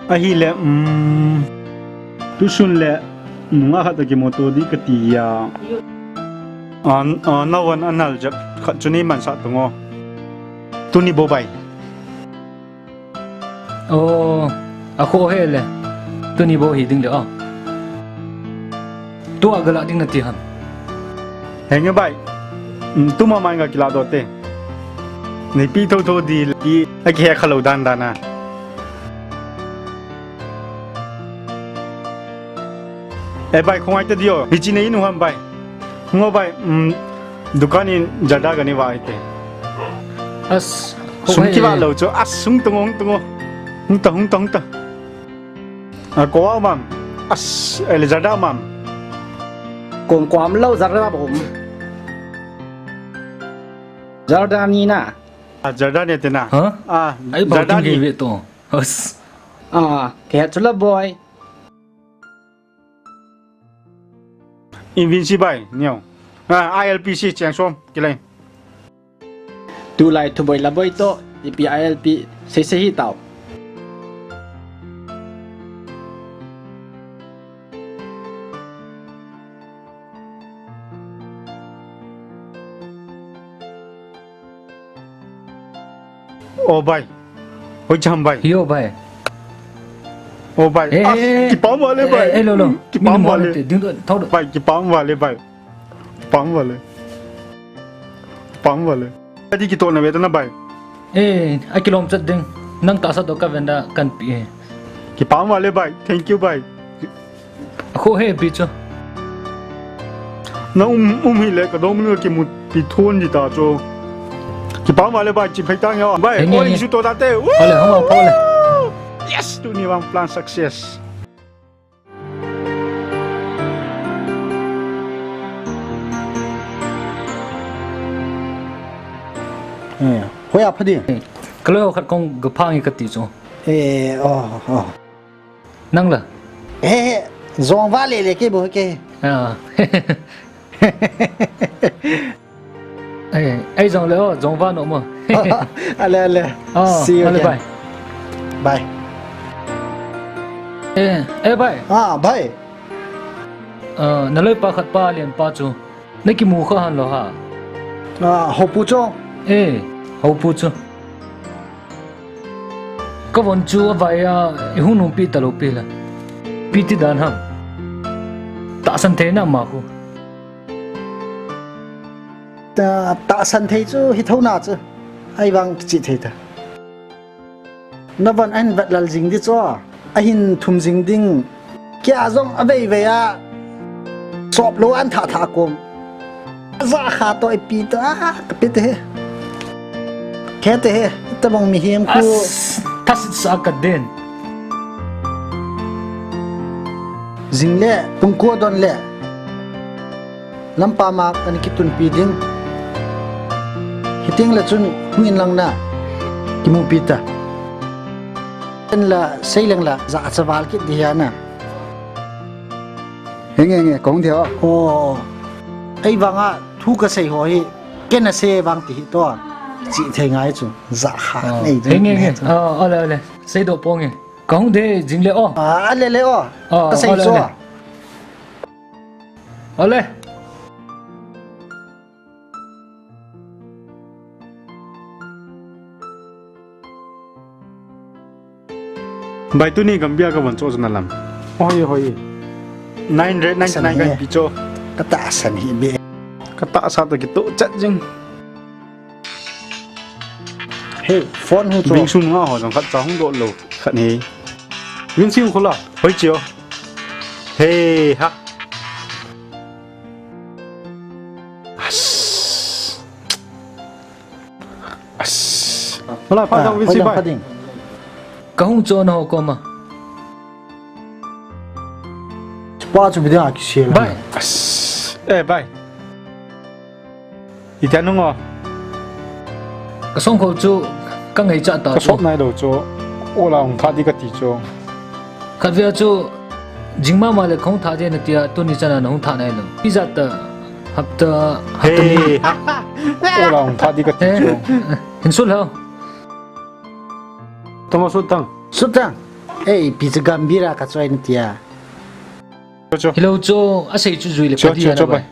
Ahile, um, tu sun le. Nunga khat a kimuto di ka ti a. An, an, na von an nal jep khat chu nei man sa tung o. Tuni bo bai. Oh, a kho he le. Tuni bo hi ding le o. Tua ga la ding na ti ham. Henge bai. Mm, tu ma man ga kila do te. Nei pi tho tho di le pi a ki he kha lo dan dan a. Eh, bai, khongai ta dio. Hichi nei nu ham, bai. Ngo, bai, um, dukan in Zara ga ni va ite. As, sung ki va lo cho. As, sung tung, hung tung. Hung ta, hung ta, hung ta. A, ko wa mam. As, ele Zara mam. Kom kom lo Zara bom. Zara ni na. A, Zara ni te na. Ha? A, ai, bau Zara ni ve to. As. A, ke chula boy. Invincible, neo. Ah, I L P C, cheng som, kilai. Tulai thuboi laboi to, ipi I L P, sei sei hi tau. O bai. Hoi cham bai. Yo bai. O bai. Eh, ah, eh, eh. Kipam vale bai. Eh, eh, lo, lo. Kipam vale. Ding to, thau do. Bai, kipam vale bai. Kipam vale. Kipam vale. Adi kito na ve ta na bai. Eh, a kilom chat ding. Nang tahsa to ka venda kan pi e. Kipam vale bai. Thank you bai. A kho he pi chu. Na um, um hi le ka dom nu ki mu pi thon di ta chu. Kipam vale bai chi phai ta nge bai. Henge, oi, henge. Su to ta te. Woo! Ole, hong, hong, ole. Yes, tuni vang plan success. Eh, hoiya pha di. Ka loi ho khat kong ga pha nge ka ti chu. Eh, oh, oh. Nang la? Eh, jong va le le ke bo ke. Ah. Ei, ei jong le o, jong va no mo. Ale, ale. Oh, see you ale, again. Bye. Bye. Eh, eh, bye. Ah, bye. Ah, na loi pa khat pa lian pa chu. Na kimu kha han lo ha. Ah, ho pu chu. Eh, Houpu chu. Ka von chu avai a, i hung nungpi talou pi la. Pi ti dan ham. Tahsan thei na ma khu. Ta, tahsan thei chu hi tho na chu. Ahivang kichi thei ta. Na von ahin vet lal jing di chu. Ahin thum jing ding. Kia jong avei vei a. Sop lou an tha tha kom. Za kha to ipi ta, ka pi te he. Khe te he, tabang mihem khu. As, thasit sa ka den. Jing le, pung ko don le. Lampa ma kan kitunpi ding. Hiteng le chun hung in lang na. Kimupi ta. En la, sei leng la, za a chaval kit di hi a na. Henge, henge, kong dia. Oh. Ei vang a, thu ka sei ho hi, ken a sei vang ti hi to. Chi thei ngai chu, za kha nei chu. Henge, henge. Oh, ole, ole. Sei do ponge. Ka hung de jing le o. Ah, le le o. Oh, ka sei ole, chu. Ole. Bai, tuni Gambia ka von cho na lam. Hoi, hoi. Nine hundred ninety-nine ka pi cho. Ka tahsan hi be. Ka tahsa to kito chat jing. Hey, phone hu cho. Bing sum nga ho jong khat cha hung do lo. Khat ni. Win sing khula. Hoi chio. Hey, ha. As. As. Wala, pha dang, win si bai. Ka hung cho na ho koma. Pa chu bidang a kisel. Bai. As. Eh, bai. Ita nungo. Ka song kho chu ka ngai cha ta. Ka sot nai lo chu. Ola hung tha di ka ti chu. Khatvei chu jing mama le khong tha je na tia tuni chana na hung tha nai lo. Pi jat ta hapta hapta ni. Ola hung tha di ka ti chu. Hin sul ho. Tama sut tang. Sut tang. Ei, pi chu Gambira ka choi na tia. Cho, cho. Hilou chu, asei chu jui le cho, padi cho, ana cho, bai.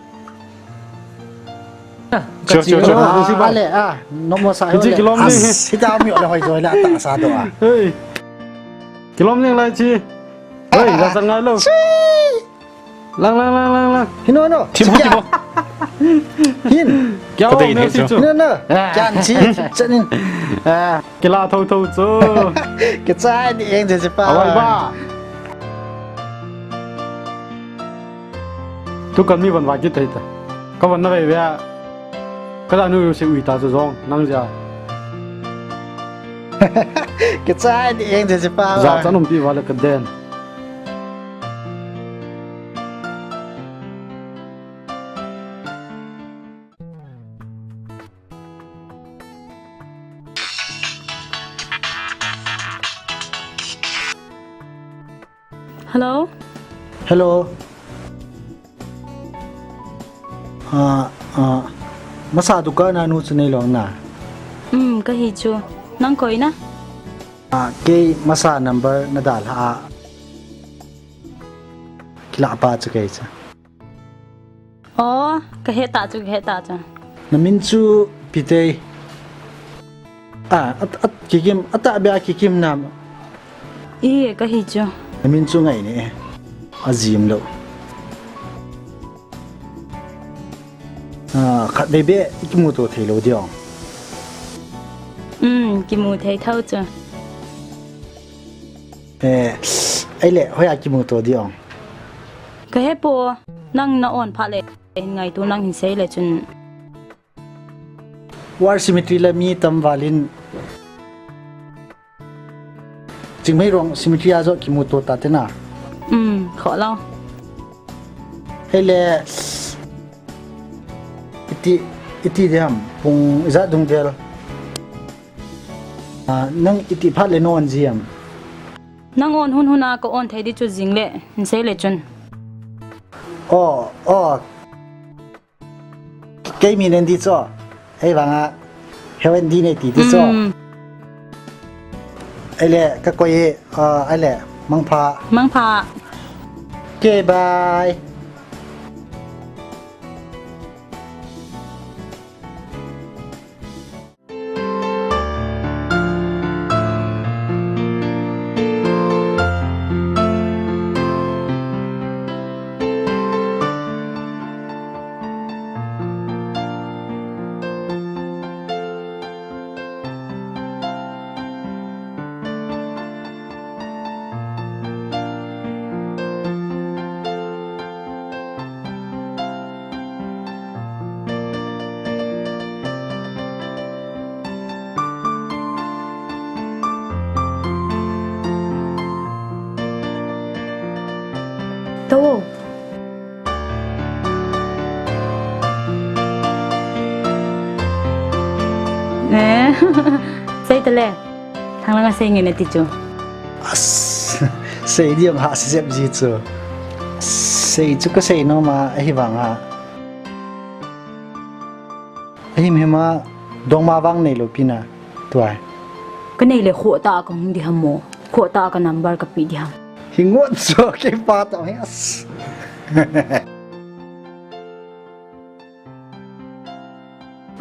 Cho, cho, cho. Ah, ale, ah, nomo sa. Hichi le. Kilom ni. As, hita mi ole hoi joi la ta sa do a. Hey. Kilom ni lai chi. Hey, la sang ngai lo. Lang, lang, lang, lang, lang. Hino, no. Thimo, thimo. Hin. Kya ho, me si chu. Hino, no. Kya chi, chanin. Ah. Kila tho tho chu. Kichai ni eng je pa. Awai ba. Tu kan mi van va kit thei ta. Ka van na ve ve a. Ka da nu se ui ta chu jong nang ja. Kichai ni eng je pa. Ja chan um pi va le ka den. Hello? Hello. Ah, ah, masa dukan a nu chu nei long na? Um, ka hi chu. Nang koi na? Ah, kei masa number na dal ha a. Kila pa chu kei chu. Oh, ka he ta chu, ka he ta chu. Na min chu Pitei. Ah, at, at, Kikim, ata bia Kikim nam. I, ka hi chu. Na min chu ngai ne. Ajim lo. Ah, khat be be, i kimu to thei lo diong. Um, kimu thei thau chu. Eh, ai le, hoi a kimu to diong. Ka he po, nang na on pha le, hin ngai tu nang hin sei le chun. War cemetery la mi tam valin. Chingmei rong cemetery a jo kimu to ta te na. Um, kho lo. He le, iti, iti diam, pung ijat dung vel. Ah, nang iti phat le non jiam. Nang on hun hun a ka on thei di chu jing le, hin sei le chun. Oh, oh. Kei mi nen di cho. Hei vang a. Heu en di nei ti di cho. Um. Ai le, ka koi, ah, ai le, mangpha. Mangpha. Okay, bye. Sei tale. Thang langa sei nge nati chu. As, sei di ong ha sisep ji chu. Sei chu ka sei no ma ahi vang ha. Ahi mi ma dong ma vang nei lo pi na. Tuai. Ka nei le kho ta ka hung di ham mo. Kho ta ka number ka pi di ham. Hi ngot chu ke pa ta hi as.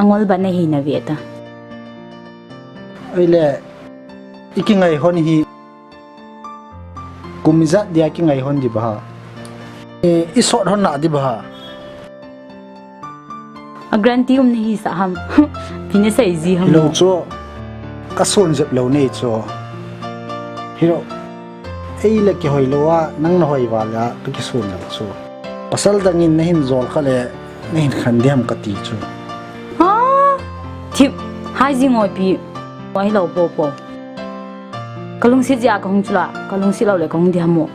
Angol ba na hi na ve ta. Ai le, i ki ngai hon hi. Kum ijat dia ki ngai hon di ba ha. E, i sot hon na di ba ha. A guarantee um na hi sa ham. Pi na sei ji ham. Lo chu. Ka sun jep lo nei chu. Hiro. Ei le ki hoi lo a, nang na hoi va la, ka ki sun lo chu. Pasal dang in na hin jol kha le, na hin khan di ham ka ti chu. Ha? Thip, hai ji ngoi pi. Ngoi lo po po. Ka lungsit jia ka hung chu la, ka lungsit lo le ka hung di ham mo.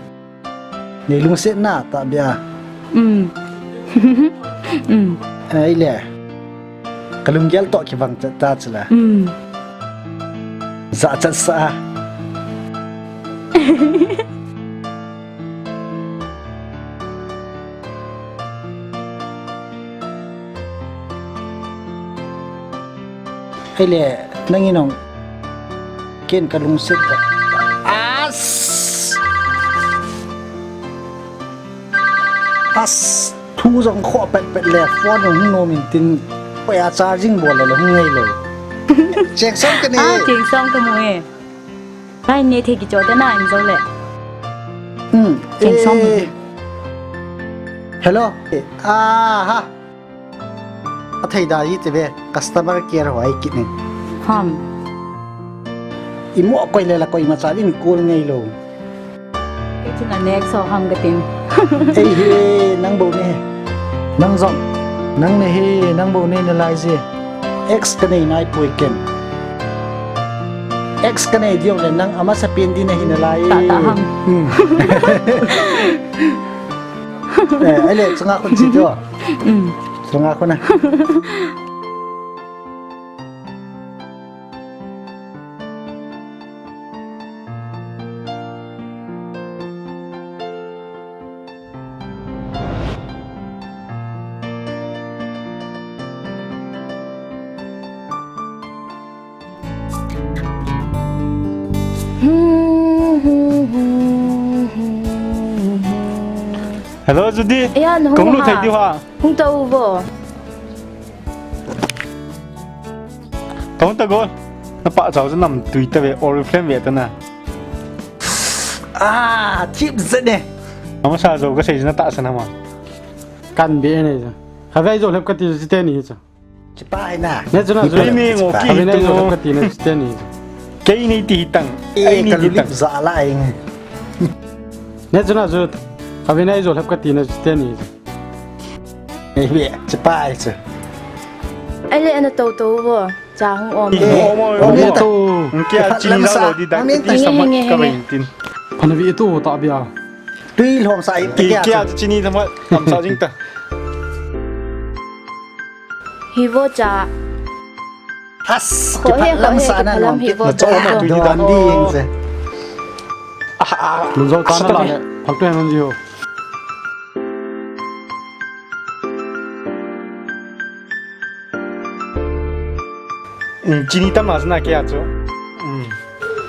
Nei lungset na ta bia. Um. Um. Ai le. Ka lunggel to ki vang ta chu la. Um. Za chat sa. Ai le, nang in ong ken ka lungset ta. As! As! Thu jong kho pet pet le, phone jong hung nom in tin, poi a charging bol le hung ngai lo. Cheng song ka ni. Ah, cheng song ka mu e. Kai ne the ki cho ta na in zo le. Hmm. Cheng song. Eh. Hello. Ah, ha. A thei da hi te ve, customer care ho ai kit ning. Ham. I mo koi le la koi ma cha in kul ngai lo. Kei chun a next ho ham ka tin. Ei hi, nang bo ne. Nang jong. Nang ne hi, nang bo ne na lai je. Ex ka nei nai poi ken. Ex ka nei diu le nang ama sa pen di na hi na lai. Ta ta ham. Hmm. Eh, ai le, changa khun chi jo. Mm. Changa khun na. Hello, Judy. Aya, na hung Kong lu ha. Thei diu ha. Hung ta u vo. Kong ta go. Na pa chau chu nam tui ta ve, Oriflame ve ta na. Ah, tip zet ne. Ama sa jo ka sei na ta sa na ma. Kan be ne. Kha ve jo lep ka ti chu te ni chu. Chipa hai na. Ne chu na chu. Kei ni ngo ki. Kei ni ti tang. Kei ni ti tang. Za la ing. Ne chu na chu. Kavin ai jo lhep kati na chu te ni. Ei be, chipa ai chu. Ai le ana to to vo. Cha hung om. Om to. Kya chini da lo di da. Ti sama ka bai tin. Phana vi tu ta bia. Tui lhom sa i ti kya. Kya chini sama tam sa jing ta. Hi vo cha. As, ko he, ko he, lang sa na kipalam hi vo cha. Don di ing se. Lungzau ta na la le. Phak tu han ji ho. Chini tam na kya chu.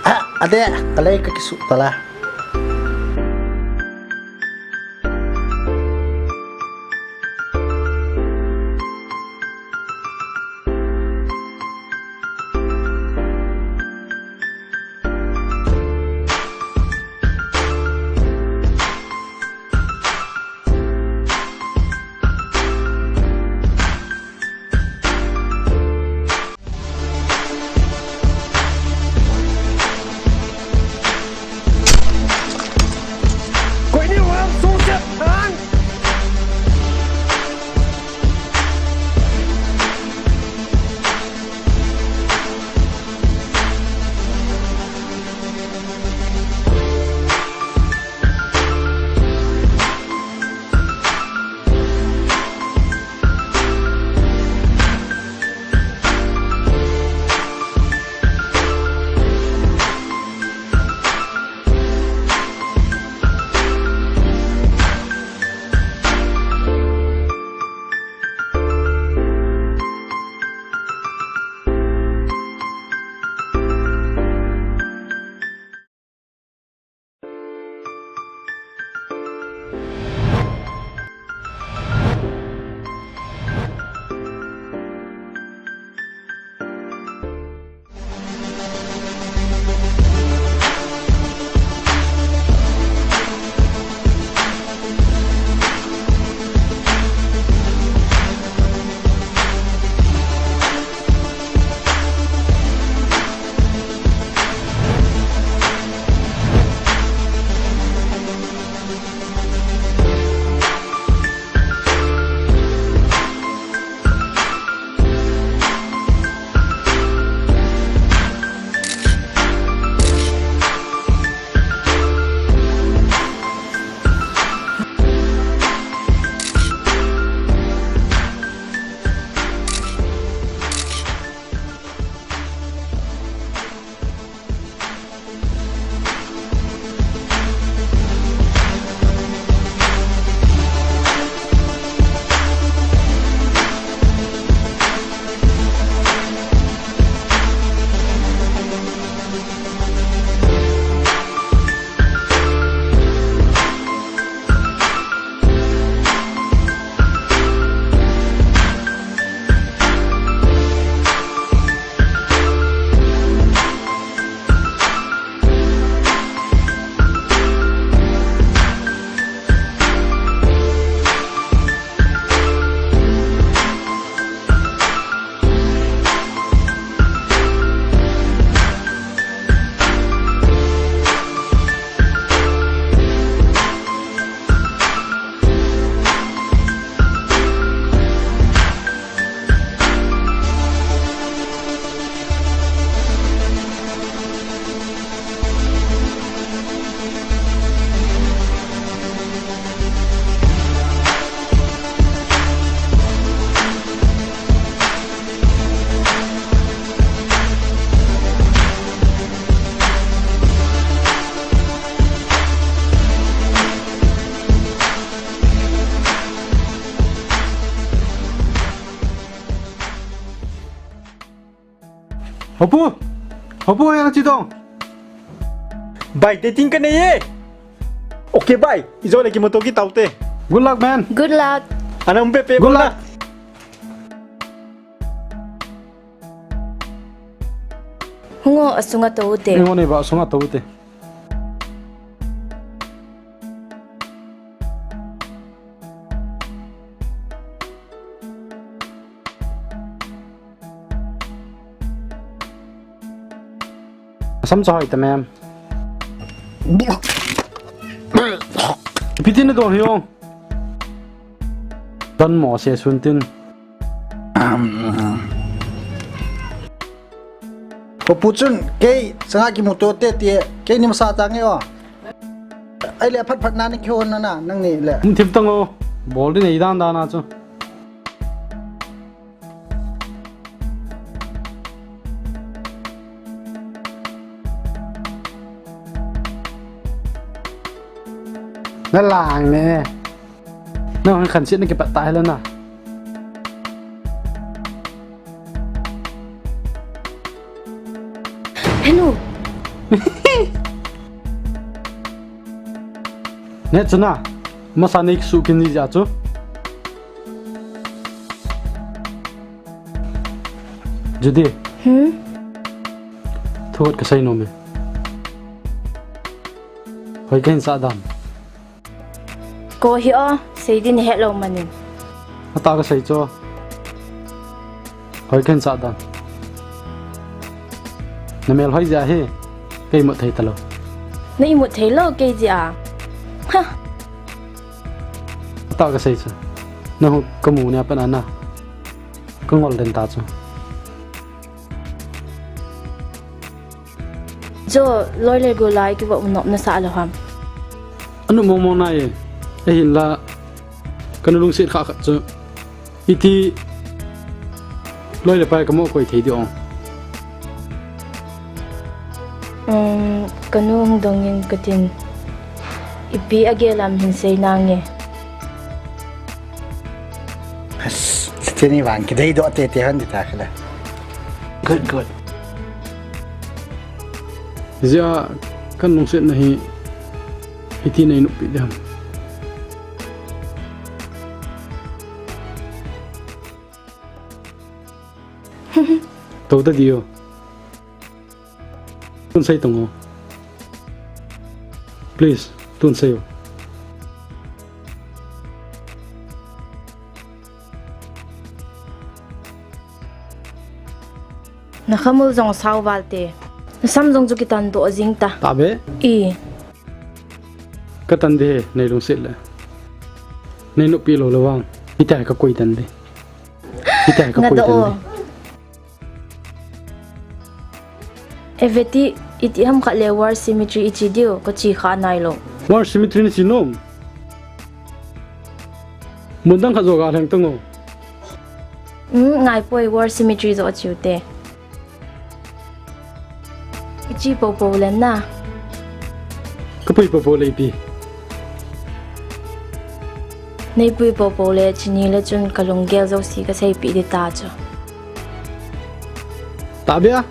Ah, ade, kalai ka kisu tala. Hopu! Hopu, yang chi dong. Bai, dating ka nei e. Okay, bai. Ijo le kimuto kit taute. Good luck, man. Good luck. Ana um pe pe. Good luck. Hungo asunga toute. Hungo nei ba asunga toute. Sam cha hoi ta mem. Ipi tin na don hi ong. Don mo se sun tin. Ko pu chun kei sanga kimuto te ti kei ni masa ta nge o. Ai le phat phat na ni kihon na na nang ni le. Um thip tang o. Bol di nei dan dan a chu. Na lang ne. Na hang khan sit na kipat tai le na. Hello. Ne chuna, masa nei kisu kin ni ja chu. Judy. Hmm? Thu khat ka sei nom e. Hoi ka hin sah dan. Ko hi o, sei din het lou manin. Ata ka sei chu. Hoi ka hin sah dan. Na mel hoi jeh hi, ka imut thei talou. Na imut thei lou kei jeh a. Ha. Ata ka sei chu. Na hu ka mu nia pat a na. Ka ngol den ta chu. Chu loi le gol lai kiva um nop na sa lou ham. Anu mong mong nai e. Ahinla. Ka nu lungset kha khat chu. Iti. Loi le pai ka mo koi thei di ong. Um, ka nu hung dong in ka tin. Ipi a gel am hin sei nange. As, chini vang kidei doh te te hon di ta khala. Good, good. Jia kan lungset na hi iti nei nupi diam. Tou ta di o. Tun sei tong o. Please, tun sei o. Na khamul jong sao val te. Na sam jong chu kitan doh jing ta. Ta be? I. Ka tan de he, nei lungset le. Nei nupi lou le vang. Ita ka koi tan de. Ita ka koi tan de. Eveti, iti ham khat le War Cemetery ichi diu, ka chi kha nai lou. War Cemetery ni chi nom. Mun dang khat jo ga lheng tang o. Um, ngai poi War Cemetery jo chiu te. Ichi po po le na. Ka pui po po le ipi. Nei pui po po le chini le chun ka lunggel jo si ka sei pi di ta chu. Ta bia.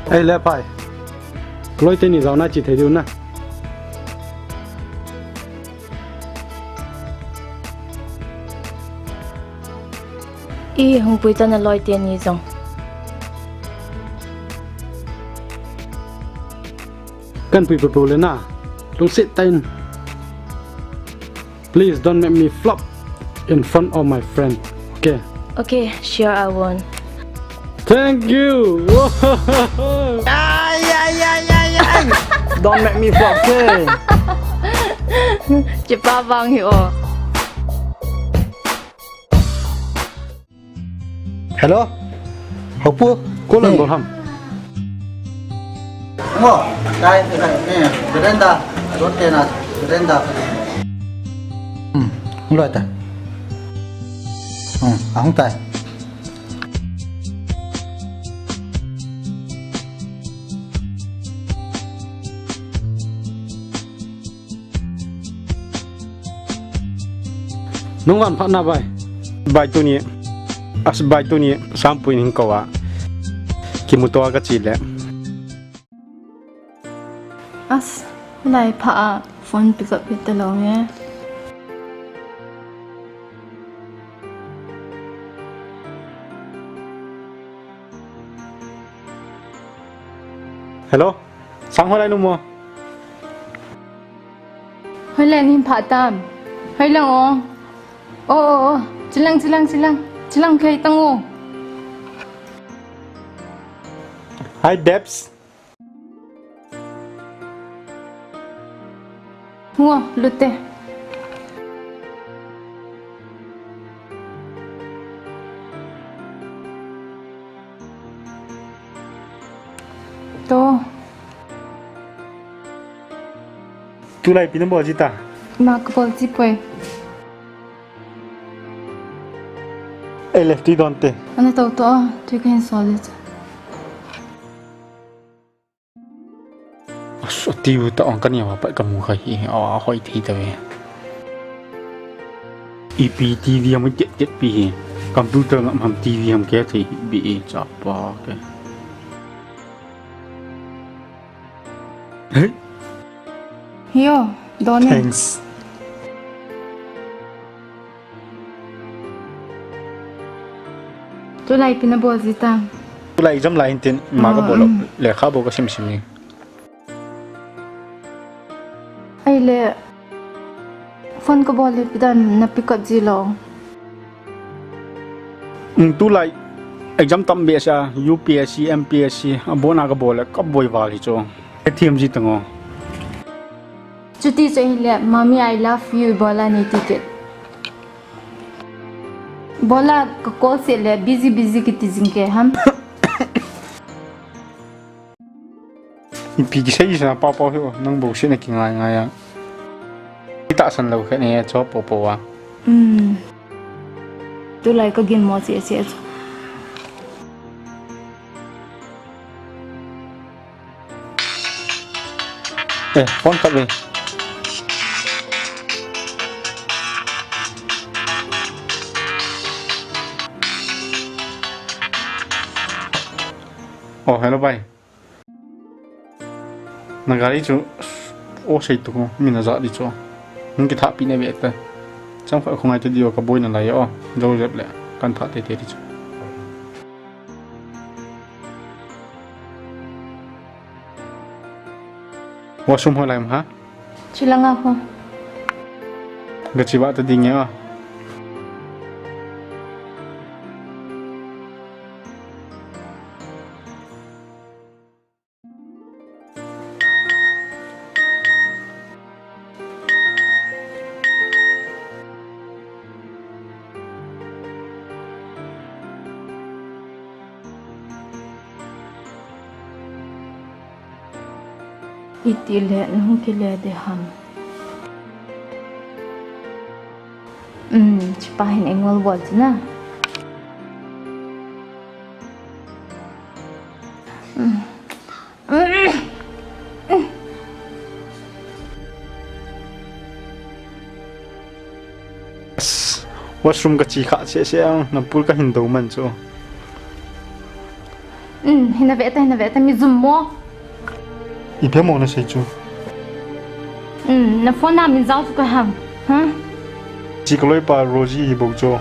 Ei le pai. Loi te ni jao na chi thei diu na. I hung pui ta na loi te ni jong. Kan pui pui pui le na. Lungset ta in. Please don't make me flop in front of my friend. Okay? Okay, sure I won't. Thank you. Ay, ay, ay, ay, ay. Don't make me flop, okay? Chipa bang hi o. Hello? Hopu? Ko lang ko ham. Ngo, dai, dai, eh, veranda, rote na, veranda. Hmm, lo ta. Hmm, ahung tai. Nung van phat na bai. Bai tuni. As bai tuni. Sampui ning ko a. Kimuto a ka chi le. As, lai pha a phone pick up hita lo nge. Hello? Sang hoilai nu mo? Hoilai nin pha tam. Hoilai o. O, o, o. Chilang, chilang, chilang. Chilang kei tang o. Hi, Debs. Ngo, lute. To. Tulai ipi na bol ji ta? Ima ka bol ji poi. Ei le, tui don te. Ana to to, tui ka hin sol le cha. As, ati u ta ong ka nia pa ka mu kha hi, a, a hoi thei ta ve. Ipi T V ham tet tet pi hi. Computer ngam ham T V ham ke thei hi bi e cha pa ke. Hey. Hio, don e. Thanks. Tulai ipi na bol ji ta? Tulai exam lai hin tin, ima ka bol lou. Ah, mm. Lekha bou ka sim sim ni. Ahile, phone ka bol le ipi dan na pick up ji lou. Mm, tulai exam tam behseh a, U P S C, M P S C, abon a ka bol le, ka boi val hi chu. Ka thiam ji tang o. Chuti chu ahile, Mommy, I love you, ibola nei ti kit. Ibola ka call seh le, busy, busy kiti jing ke ham. Ipi kisei sa pa pa hi o, nang bou seh na kingai ngai a. Itahsan lou khat ne, cho po po a. Hmm. Tulai ka ginmo cheh cheh chu. Eh, phone khat ve. Oh, hello, bai. Na gari chu, o sei tu ko, mi na ja di chu. Hung kithah pi ne ve ta. Chang kha khongai te di o ka boi na lai o. Jo jep le, kan thah te te di chu. Washroom ho lai ma ha? Chilanga ho. Ga chi ba ta ding e o. Iti le, nahung kile de ham. Um, chipa hin engol bol chu na. Um. Washroom ka chi kha se se ang, na pul ka hin do man chu. Um, hina ve ta, hina ve ta, mi jum mo. Ipi mo na sei chu. Um, na phone na min jao chu ka ham. Ha? Chi ka loipa Rosie hi bou chu.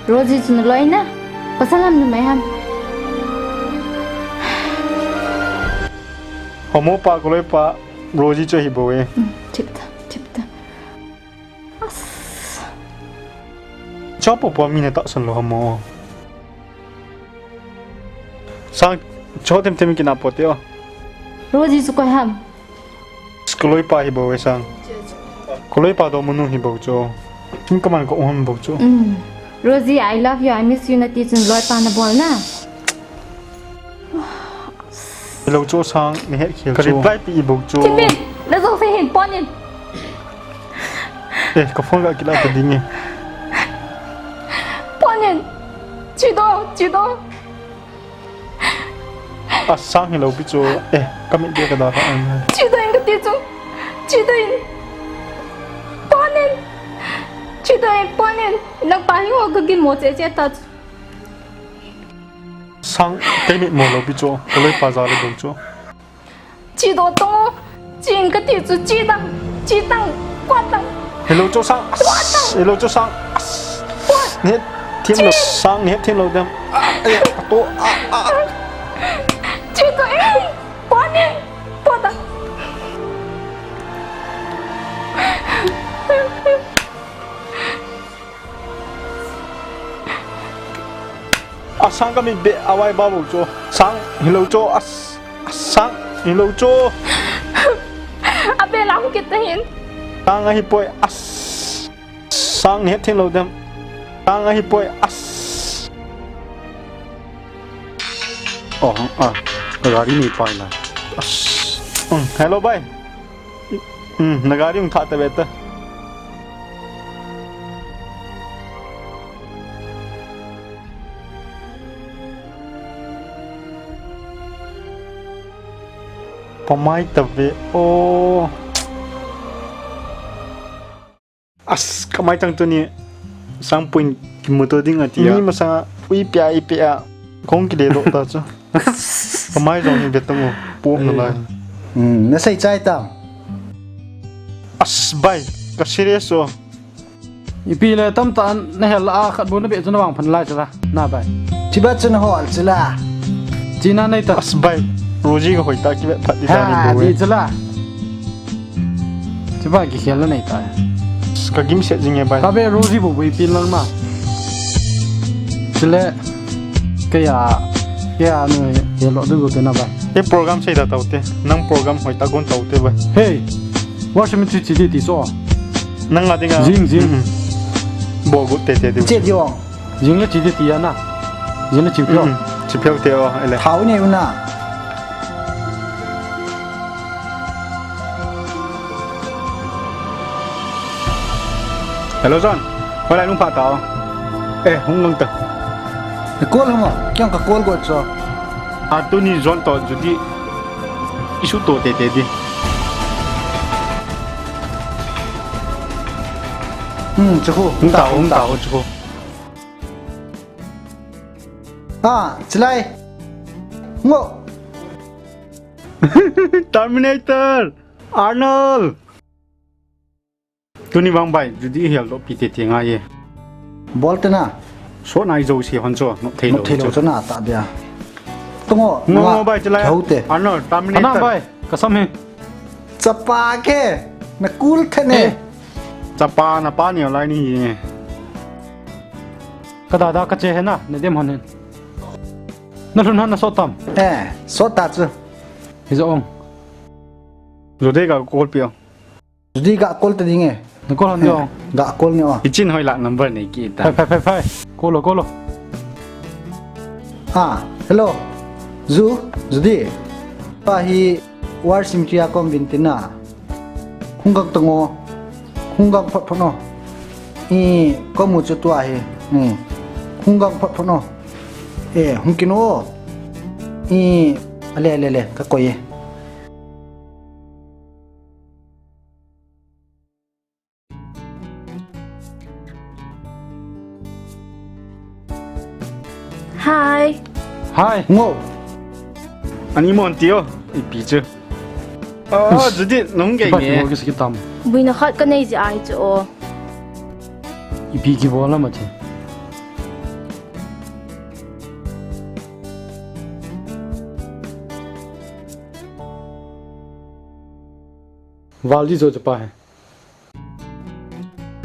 Rosie chu na loi na? Pasal ham numei ham? Homo pa ka loipa Rosie chu hi bou e. Um, thip ta, thip ta. As. Cho po po mi na tahsan lou ham mo. Sang, cho tem tem kina po te o. Rosie chu koi ham? Ka loipa hi bou e sang. Ka loipa do munu hi bou chu. Kin ka man ka um bou chu. Um. Rosie, I love you, I miss you, na ti chun loipa na bol na. Hello chu sang, mi het khel chu. Ka reply pi bou chu. Thipin, na jong se hin pon in. Eh, ka phone ga kila ta ding e. Pon in. Chi do, chi do. A sang hi lo pi chu. Eh, ka mit dia ka da ka an. Chi do in ka ti chu. Chi do in. Pon in. Chi Doi, pon in, nang pa hi o ka gin mo che che ta. Sang, kei mit mo lou pi chu, ka loi pa ja le dou chu. Chi do tong, chi in ka ti chu chi dang, chi dang, kwa dang. Hello chu Sang, hello chu Sang. Ni thim lou Sang, ni thim lou dem. Ah, eh, to, ah, ah. Chi do, eh, pon in, pon dang. A Sang ka mit beh a vai ba bou chu. Sang, hello chu. A S-, a Sang, hello chu. A beh la hung kit ta hin. Sang ahi poi. A S-, Sang ni thim lou dem. Sang ahi poi. A S-, oh, ah, gari ni pai la. A S-, um, hello bhai. Hmm, na gari hung thah ta ve ta. Pamai ta ve o. As, kamai tang tuni Sangpu in kimuto ding ati a. Mi masanga ui pia, ui pia. Kong kile doh ta chu. Kamai jong hi ve tang u. Pom na lai. Hmm, na sei chai tam. As bai, ka serious o. Ipi le tam ta na hel a khat bu na be chu na vang phan lai chu la. Na bai. Chiba chu na hol chu la. China nei ta. As bai. Roji ka hoi ta ki be phat di ta ni bu. Di chu la. Chiba ki khel la nei ta. Ka gim set jing e bai. Ka be Roji bu bu ipi lang ma. Chule. Kaya. Kaya nu ye lo du bu te na bai. E program sei da tau te. Nang program hoi ta gon tau te bai. Hey. Wa shi mi chu chi di ti so. Nang a dinga. Jing, jing. Bo gu te te di. Che di o. Jing le chi di ti ya na. Jing le chi pyo. Chi pyo te o, ele. Thau nei u na. Hello, John. Hoilai lung pha ta o. Eh, hung ngang ta. Call mo. Kyang ka call go cho. A tuni John to Judy. Isu to te te di. Hmm, chukhu. Hung ta, hung ta, hung chukhu. Ah, chilai. Ngo. Terminator. Arnold. Tuni vang bai, Judy hel doh pi te te ngai e. Bol te na. So nai jo si hon cho, nok thei lo. Nok thei lo cho na ta bia. Tungo, ngo, ngo bai chilai. Thau te. Ano, tam ni. Ana bai, ka sam he. Chapa ke, na kul the ne. Eh. Chapa na pa ni lai ni. Ka da da ka che he na, ne dem hon he. Na lhun han na so tam. Eh, so ta chu. Hi jo ong. Judy ka kol pi o. Judy ga call ta ding e. Na call han ding. Ga call ni o. Ichin hoi la number nei ki ta. Phai, phai, phai, phai. Call lo, call lo. Ah, hello. Ju, Judy. Pa hi War Cemetery a kom vin tin na. Hung gang tango. Hung gang phot phot no. I kom u chu tua hi. Ni. Hung gang phot phot no. E, hung kino. I, ale, ale, ale. Ka koi e. Hi. Hi. Ngo. Ani mon tio, ipi chu. Ah, Judy, nung ke nge. Buina khat ka nei ji ai chu o. Ipi ki bola ma che. Val di jo chu pa he.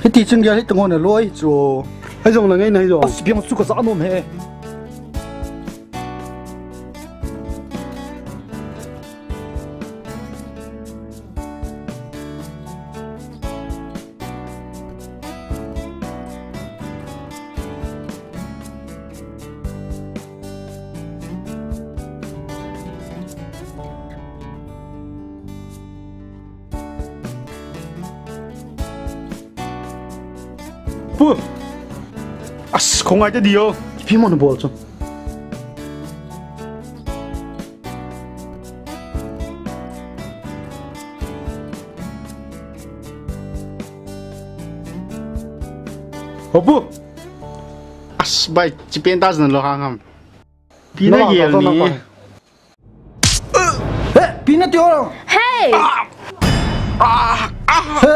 Hiti chun gel hi tangona loi chu. Hai jong la ngai nai jong. As biang chu ka sa nom he. Pu! As, khongai te dio. Ipi mo na bol chu. Hopu. As bai, chi pen ta jin lo hang ham. Pi na ye ni. He, pi na ti ho. Hey! He,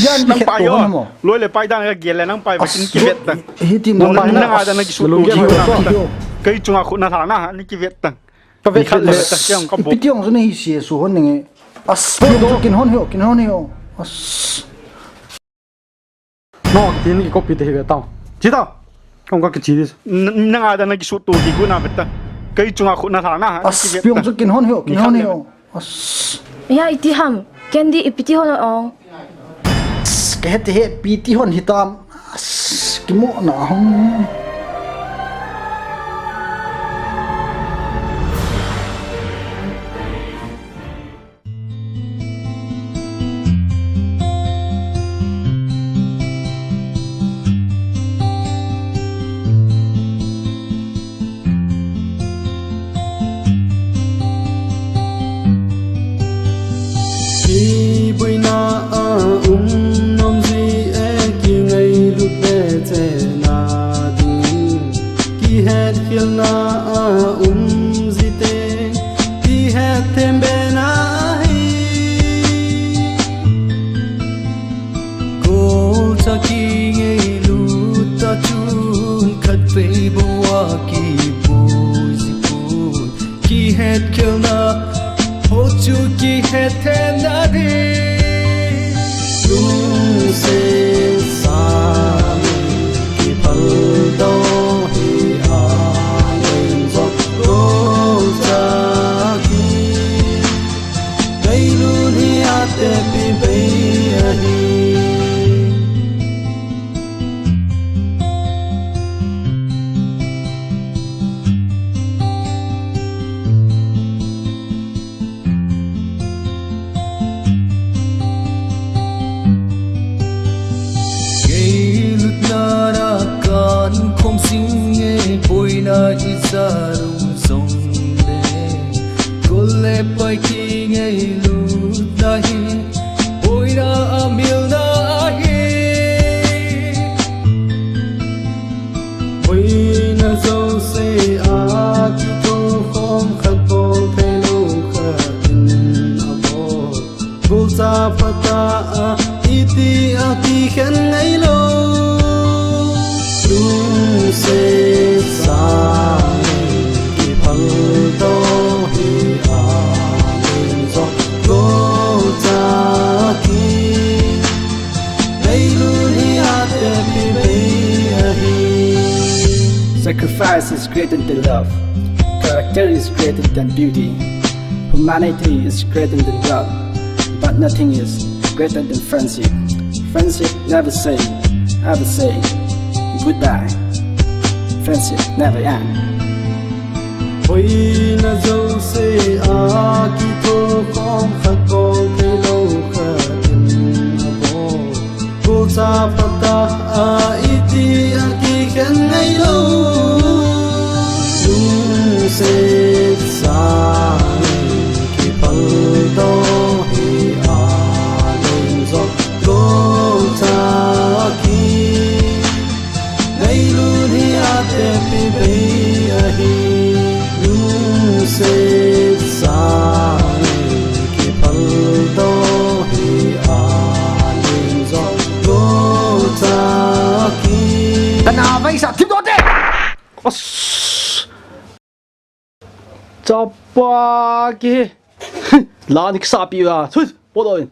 yan nang pai yo. Loi le pai dan ka gel le nang pai ba kin ki vet ta. Hi ti mo nang ada na ki su tu ki na. Kai chunga khu na tha na ni ki vet ta. Ka vet khat le ta siang ka bo. Pi ti ong su ni hi si su hon nge. As, pi ong su kin hon hi o, kin hon hi o. As. No, tin ki copy te hi ve tao. Chi tao. Kong ka kichi dis. Nang ada na ki su tu ki gu na ve ta. Kai chunga khu na tha na. As, pi ong su kin hon hi o, kin hon hi o. As. Ya iti ham. Candy ipiti hon ong. As, ka het he piti hon hitam. As, ki mo na hong. Kiboina a um nom ji e, kingailut le chena ding, kihetkhelna a um ji te, kihet them be na hi. Kolcha kingailut ta chun khatvei bou a kiboi ji pon. Kihetkhelna ho chu kihet them na ding. Lungset sang kiphal doh hi a leng jong kolcha ki. Ngailut hi a tepi bei ahi. Ngailutna a kan khom sing e, boina i sa lung jong le. Kol le pai kingailut na hi, boina a milna ahi. Boina jouse a kithokhom khat bol thei lou khat in abol. Kolcha phatah a iti a kikhen ngai lou. Lungset sang kiphal doh hi a leng jong kolcha ki. Ngailut hi a tepi bei ahi. Sacrifice is greater than love. Character is greater than beauty. Humanity is greater than wealth, but nothing is greater than friendship. Friendship never say, ever say goodbye. Friendship never end. Boina jouse a kithokhom khat bol thei lou khat in abol. Kolcha phatah a iti a kikhen ngai lou. Lungset sang kiphal doh hi a leng jong kolcha ki. Ngailut hi a tepi bei ahi. Lungset sang kiphal doh hi a leng jong kolcha ki. Kana vai sa thim doh te. As. Chapa ki. La ni kisa pi a. Thui, po doh in.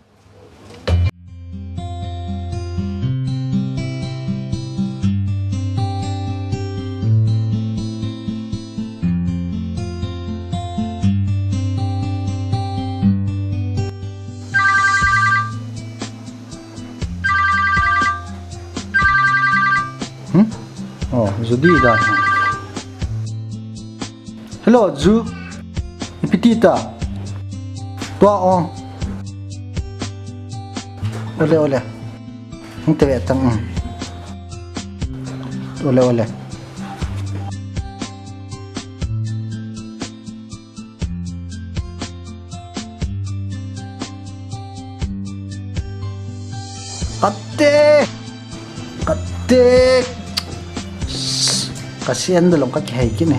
Hmm? Oh, Judy da. Hello, Ju. Ipi ti ta? Tua ong. Ole, ole. Hung te ve tang. Ole, ole. Kate! Kate! Te. Ka sian da long ka kihei kit ne.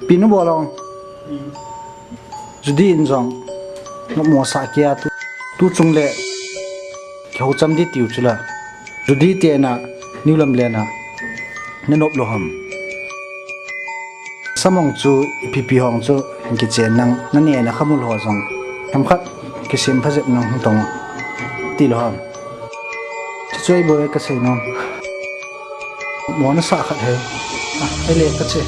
Pinu bolong. Judy in jong. Ngam mo sa kia tu. Tu chung le. Kihou cham di tiu chula. Judy te na, New Lamlen a. Na nop lou ham. Samong chu, ipi pi hong chu, kichen nang, na ne na khamul ho jong. Themkhat, kisem pha jep nang hung tong. Ti lou ham. Chuchu ei boi ka sei nom. Mo na sa khat he. Ah, ei le ka che.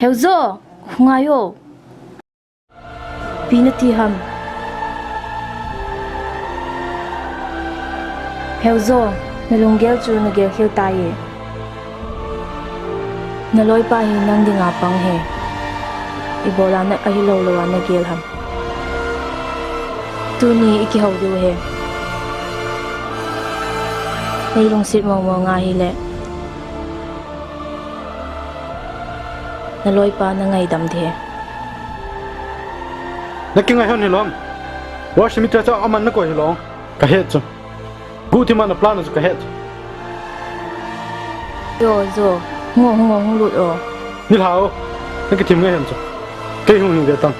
Heujo, hung ngai o. Ipi nati ham. Heujo, na lunggel chu na gel khel tai e. Na loipa hi nang dinga pang e. Ibola na ahilou lou a na gel ham. Tuni i kihou diu ahi. Nei lungset mong mong a hile. Na loipa na ngaidam ding ahi. Na kingai hon hilou ham. Worship meter chu aman na koi hilou. Ka het chu. Guhthim a na plan chu ka het chu. Jo, jo. Hung o, hung o, hung lut o. Nilhah o. Na kithim ngai hon chu. Kei hung hing ve tang.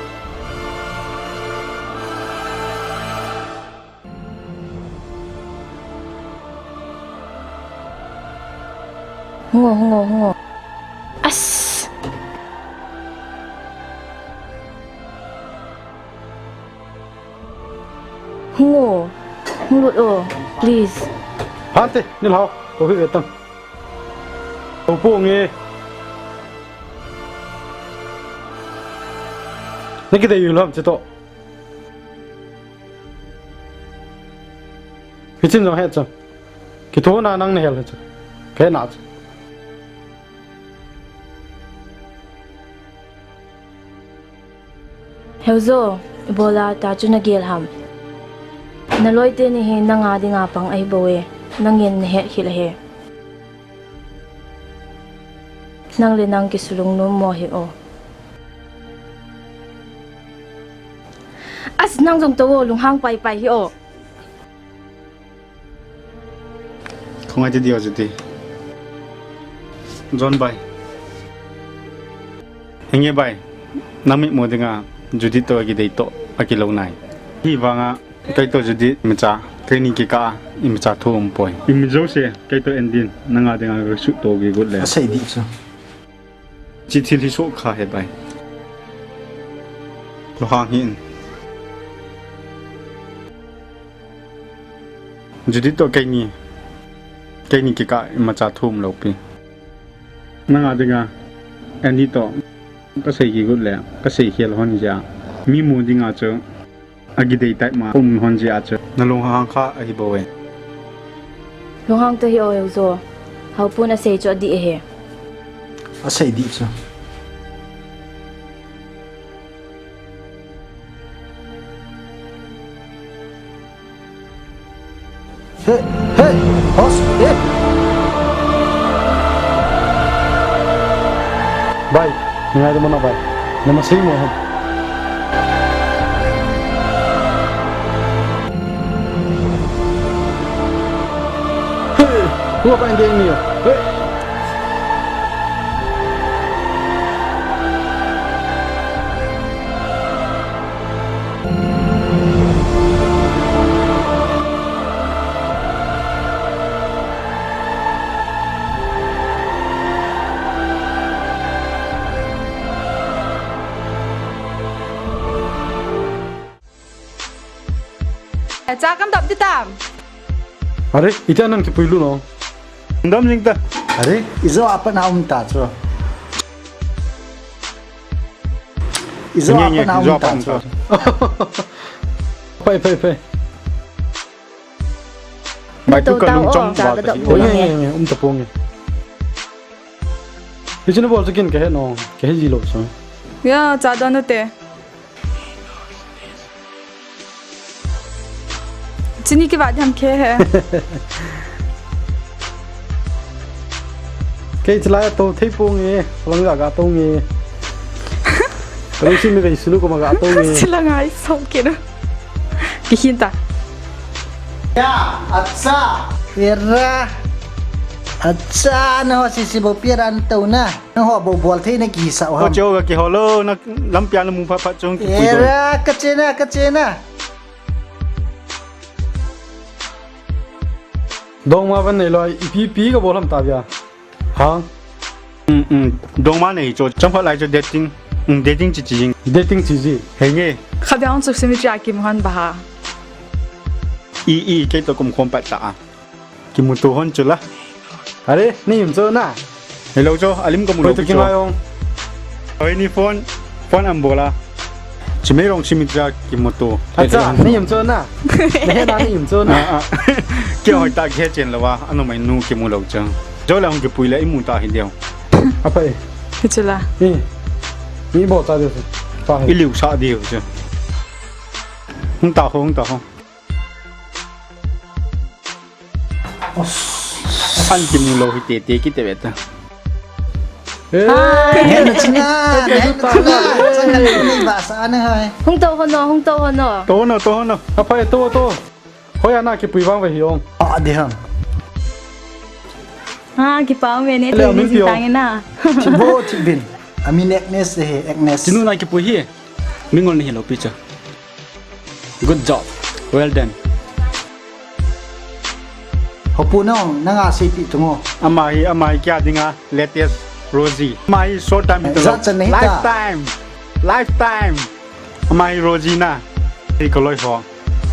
Hung o, hung o, hung o. As. Hung o. Hung lut o. Please. Hante, nilhah o. Ko hi ve tang. Ko pu nge. Na kidei lou ham che to. Hichun jong het chu. Kithona nang na hel chu. Ka het na chu. Heujo, ibola ta chu na gel ham. Na loi teni hi nang a dinga pang ahi bou e. Nang in na het khel ahi. Nang le nang kisulung nom mo hi o. As nang jong to o, lunghang pai pai hi o. Khongai ti diu Judy. John bai. Hinge bai. Nang mitmu dinga Judy to kidei to akilou nai. Hivanga kei to Judy imacha, keini kikah a imacha thu um poi. Imi jouse kei to Andy in nang a dinga kasuh to kigot le. Asei di chu. Chi thil hi soh kha he bai. Lunghang hih in. Judy to keini, keini kikah imacha thu um lou pi. Nang a dinga, Andy to, kasei kigot le, kasei khel hon jia. Mi mu dinga chu. Akidei tai ma um hon jia chu. Na lunghang kha ahi bou e. Lunghang ta hi o Heujo. Haopu in asei chu adih ahi. Asei dih chu. Hey, hey, boss, hey. Bai, ngai mo na bai. Na ma sei mo. Hey, hu pa nge ni. Hey. Cha kan dap di tam. Are, ita nan kipui lu no. Dam jing ta. Are, ijo apat na um ta chu. Ijo apat na um ta chu. Phai, phai, phai. Bai tu ka lung chong ba ta. Nge, nge, nge, um ta pong nge. Hichu na bol chu kin ka he no, ka he ji lo chu. Ya, cha don te. Chini ki ba jam khe he. Kei chila to thei pong nge, lang ga ga to nge. Ka lung si mi ve sulu ko ma ga to nge. Chila ngai so ke no. Kihin ta. Ya, acha. Pera. Acha, na ho sisi bo pera an to na. Na ho bo bol thei na kisa ho. Ko cheo ga ki ho lo, na lampian mu pha pha chung ki pui do. Era, ka chena, ka chena. Dong ma ban nei loi, ipi pi ka bol ham ta bia. Hang. Um, um. Dong ma nei cho, chang pha lai cho dating. Um, dating chi chi jing. Dating chi ji. Hei nge. Kha biang chu simi cha ki mu han ba ha. I, i, kei to kum khom pat ta a. Kimuto hon chu la. Are, ni him cho na. Hello cho, alim ka mu lo cho. Hoi to kingai ong. Hoi ni phone, phone am bola. Chimei rong simi cha kimuto. Acha, ni him cho na. Ni he na ni him cho na. Ah, ah. Ki hoi ta ki he chen lo wa, anu mai nu kimu lo cho. Jo la hung kipui le imu ta hi deu. Apa e? Kichula. Ni. Ni bo ta deu. Pa he. Iliu sa deu cho. Hung ta ho, hung ta ho. An kimu lo hi tete kiti ve ta. Eh. Hai. Nena china, nena china. Chang nena ba sa na hai. Hung to ho no, hung to ho no. To ho no, to ho no. Aphai to, to. Hoi ana kipui vang ve hi ong. A de ham. Ha, kipah ve ne, tu ni si tang na. Thibo, thibin. Ami Agnes he, Agnes. Chinu na kipui hi. Mingol ni hi lo pi cha. Good job. Well done. Hopu nong, nanga seipi tungo. Ama hi, ama hi kia dinga latest Rosie. Ama hi short time hi ta. Lifetime. Lifetime. Ama hi Rosie na. Hi kaloi ho.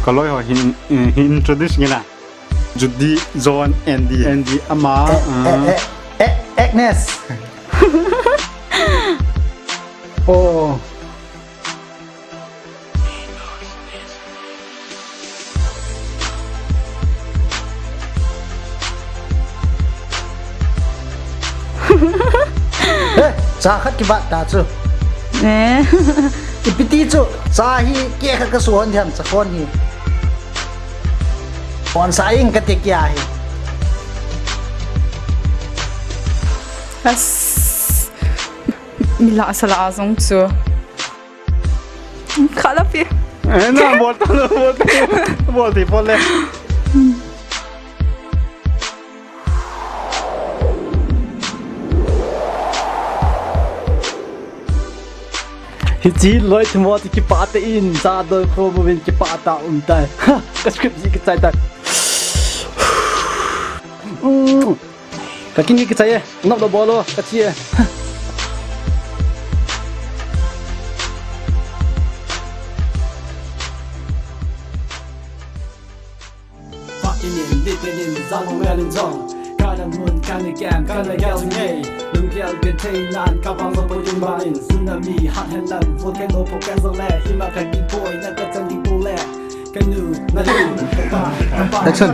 Kaloi ho hi, hi introduce nge na. Judy, John, Andy. Andy, ama. Eh, eh, eh, eh, Agnes. Oh. Eh, cha khat kibat ta chu. Eh. Ipi ti chu, cha hi ke khat ka suhon diam, cha kon hi. Kon sa ing ka te kia hi. As. Mi la sa la a jong chu. Khala pi. Eh, na, bol ta lo, bol ta lo. Bol ti, bol le. Hichi loi thimo ti kipah te in, cha doi kho mo vin kipah ta um tai. Ha, ka script ji kichai tai. Mm. Ka kin hi kichai e, nop lo bol o, ka chi e. Pa inin, dipinin, zalong melin zong. Kana mun, kana kem, kana gel ngei. Lunggel bin thei nan, ka bang lo po yung ba in. Tsunami, hot hen lam, volcano po ken zong le. Hima ka king boy, na ka chan king boy le. Action.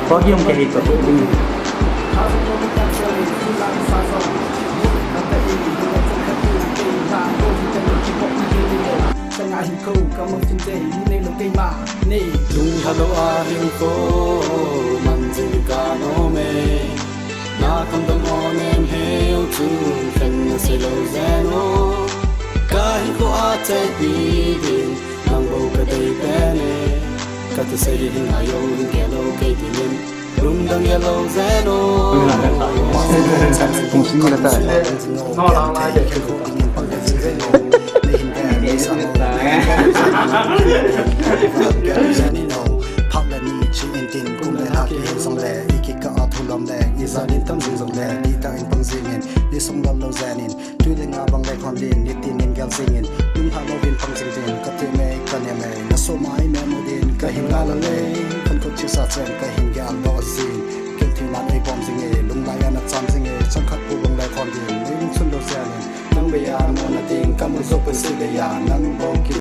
Podium ke hito. Sanga hin ko, ka mo chim te, ni nei lo kei ma, nei. Lung ha lo a hin ko, man jing ka no me. Na kam dam o nem heu chu, khen na sei lo zen o. Ka hin ko a chai pi din, nang bo ka dei pe ne. Ka tu sei hin a yo, hin ke lo kei ti lim. Lungdang ya lo zen o. Sung lal lo janin, tui le nga bang le khon din, nitin in gel jingin, lung ha lo vin pang jing din, ka ti me, ka ne me, na so mai me mu din, ka hin la la le, kan ko chi sa chen, ka hin gel do sin, kin ti nan ei bom jing e, lung lai ana cham jing e, chang khat pu bang le khon din, ning chun lo janin, nang be ya mo na ding, ka mu zo pe si be ya, nang bom ki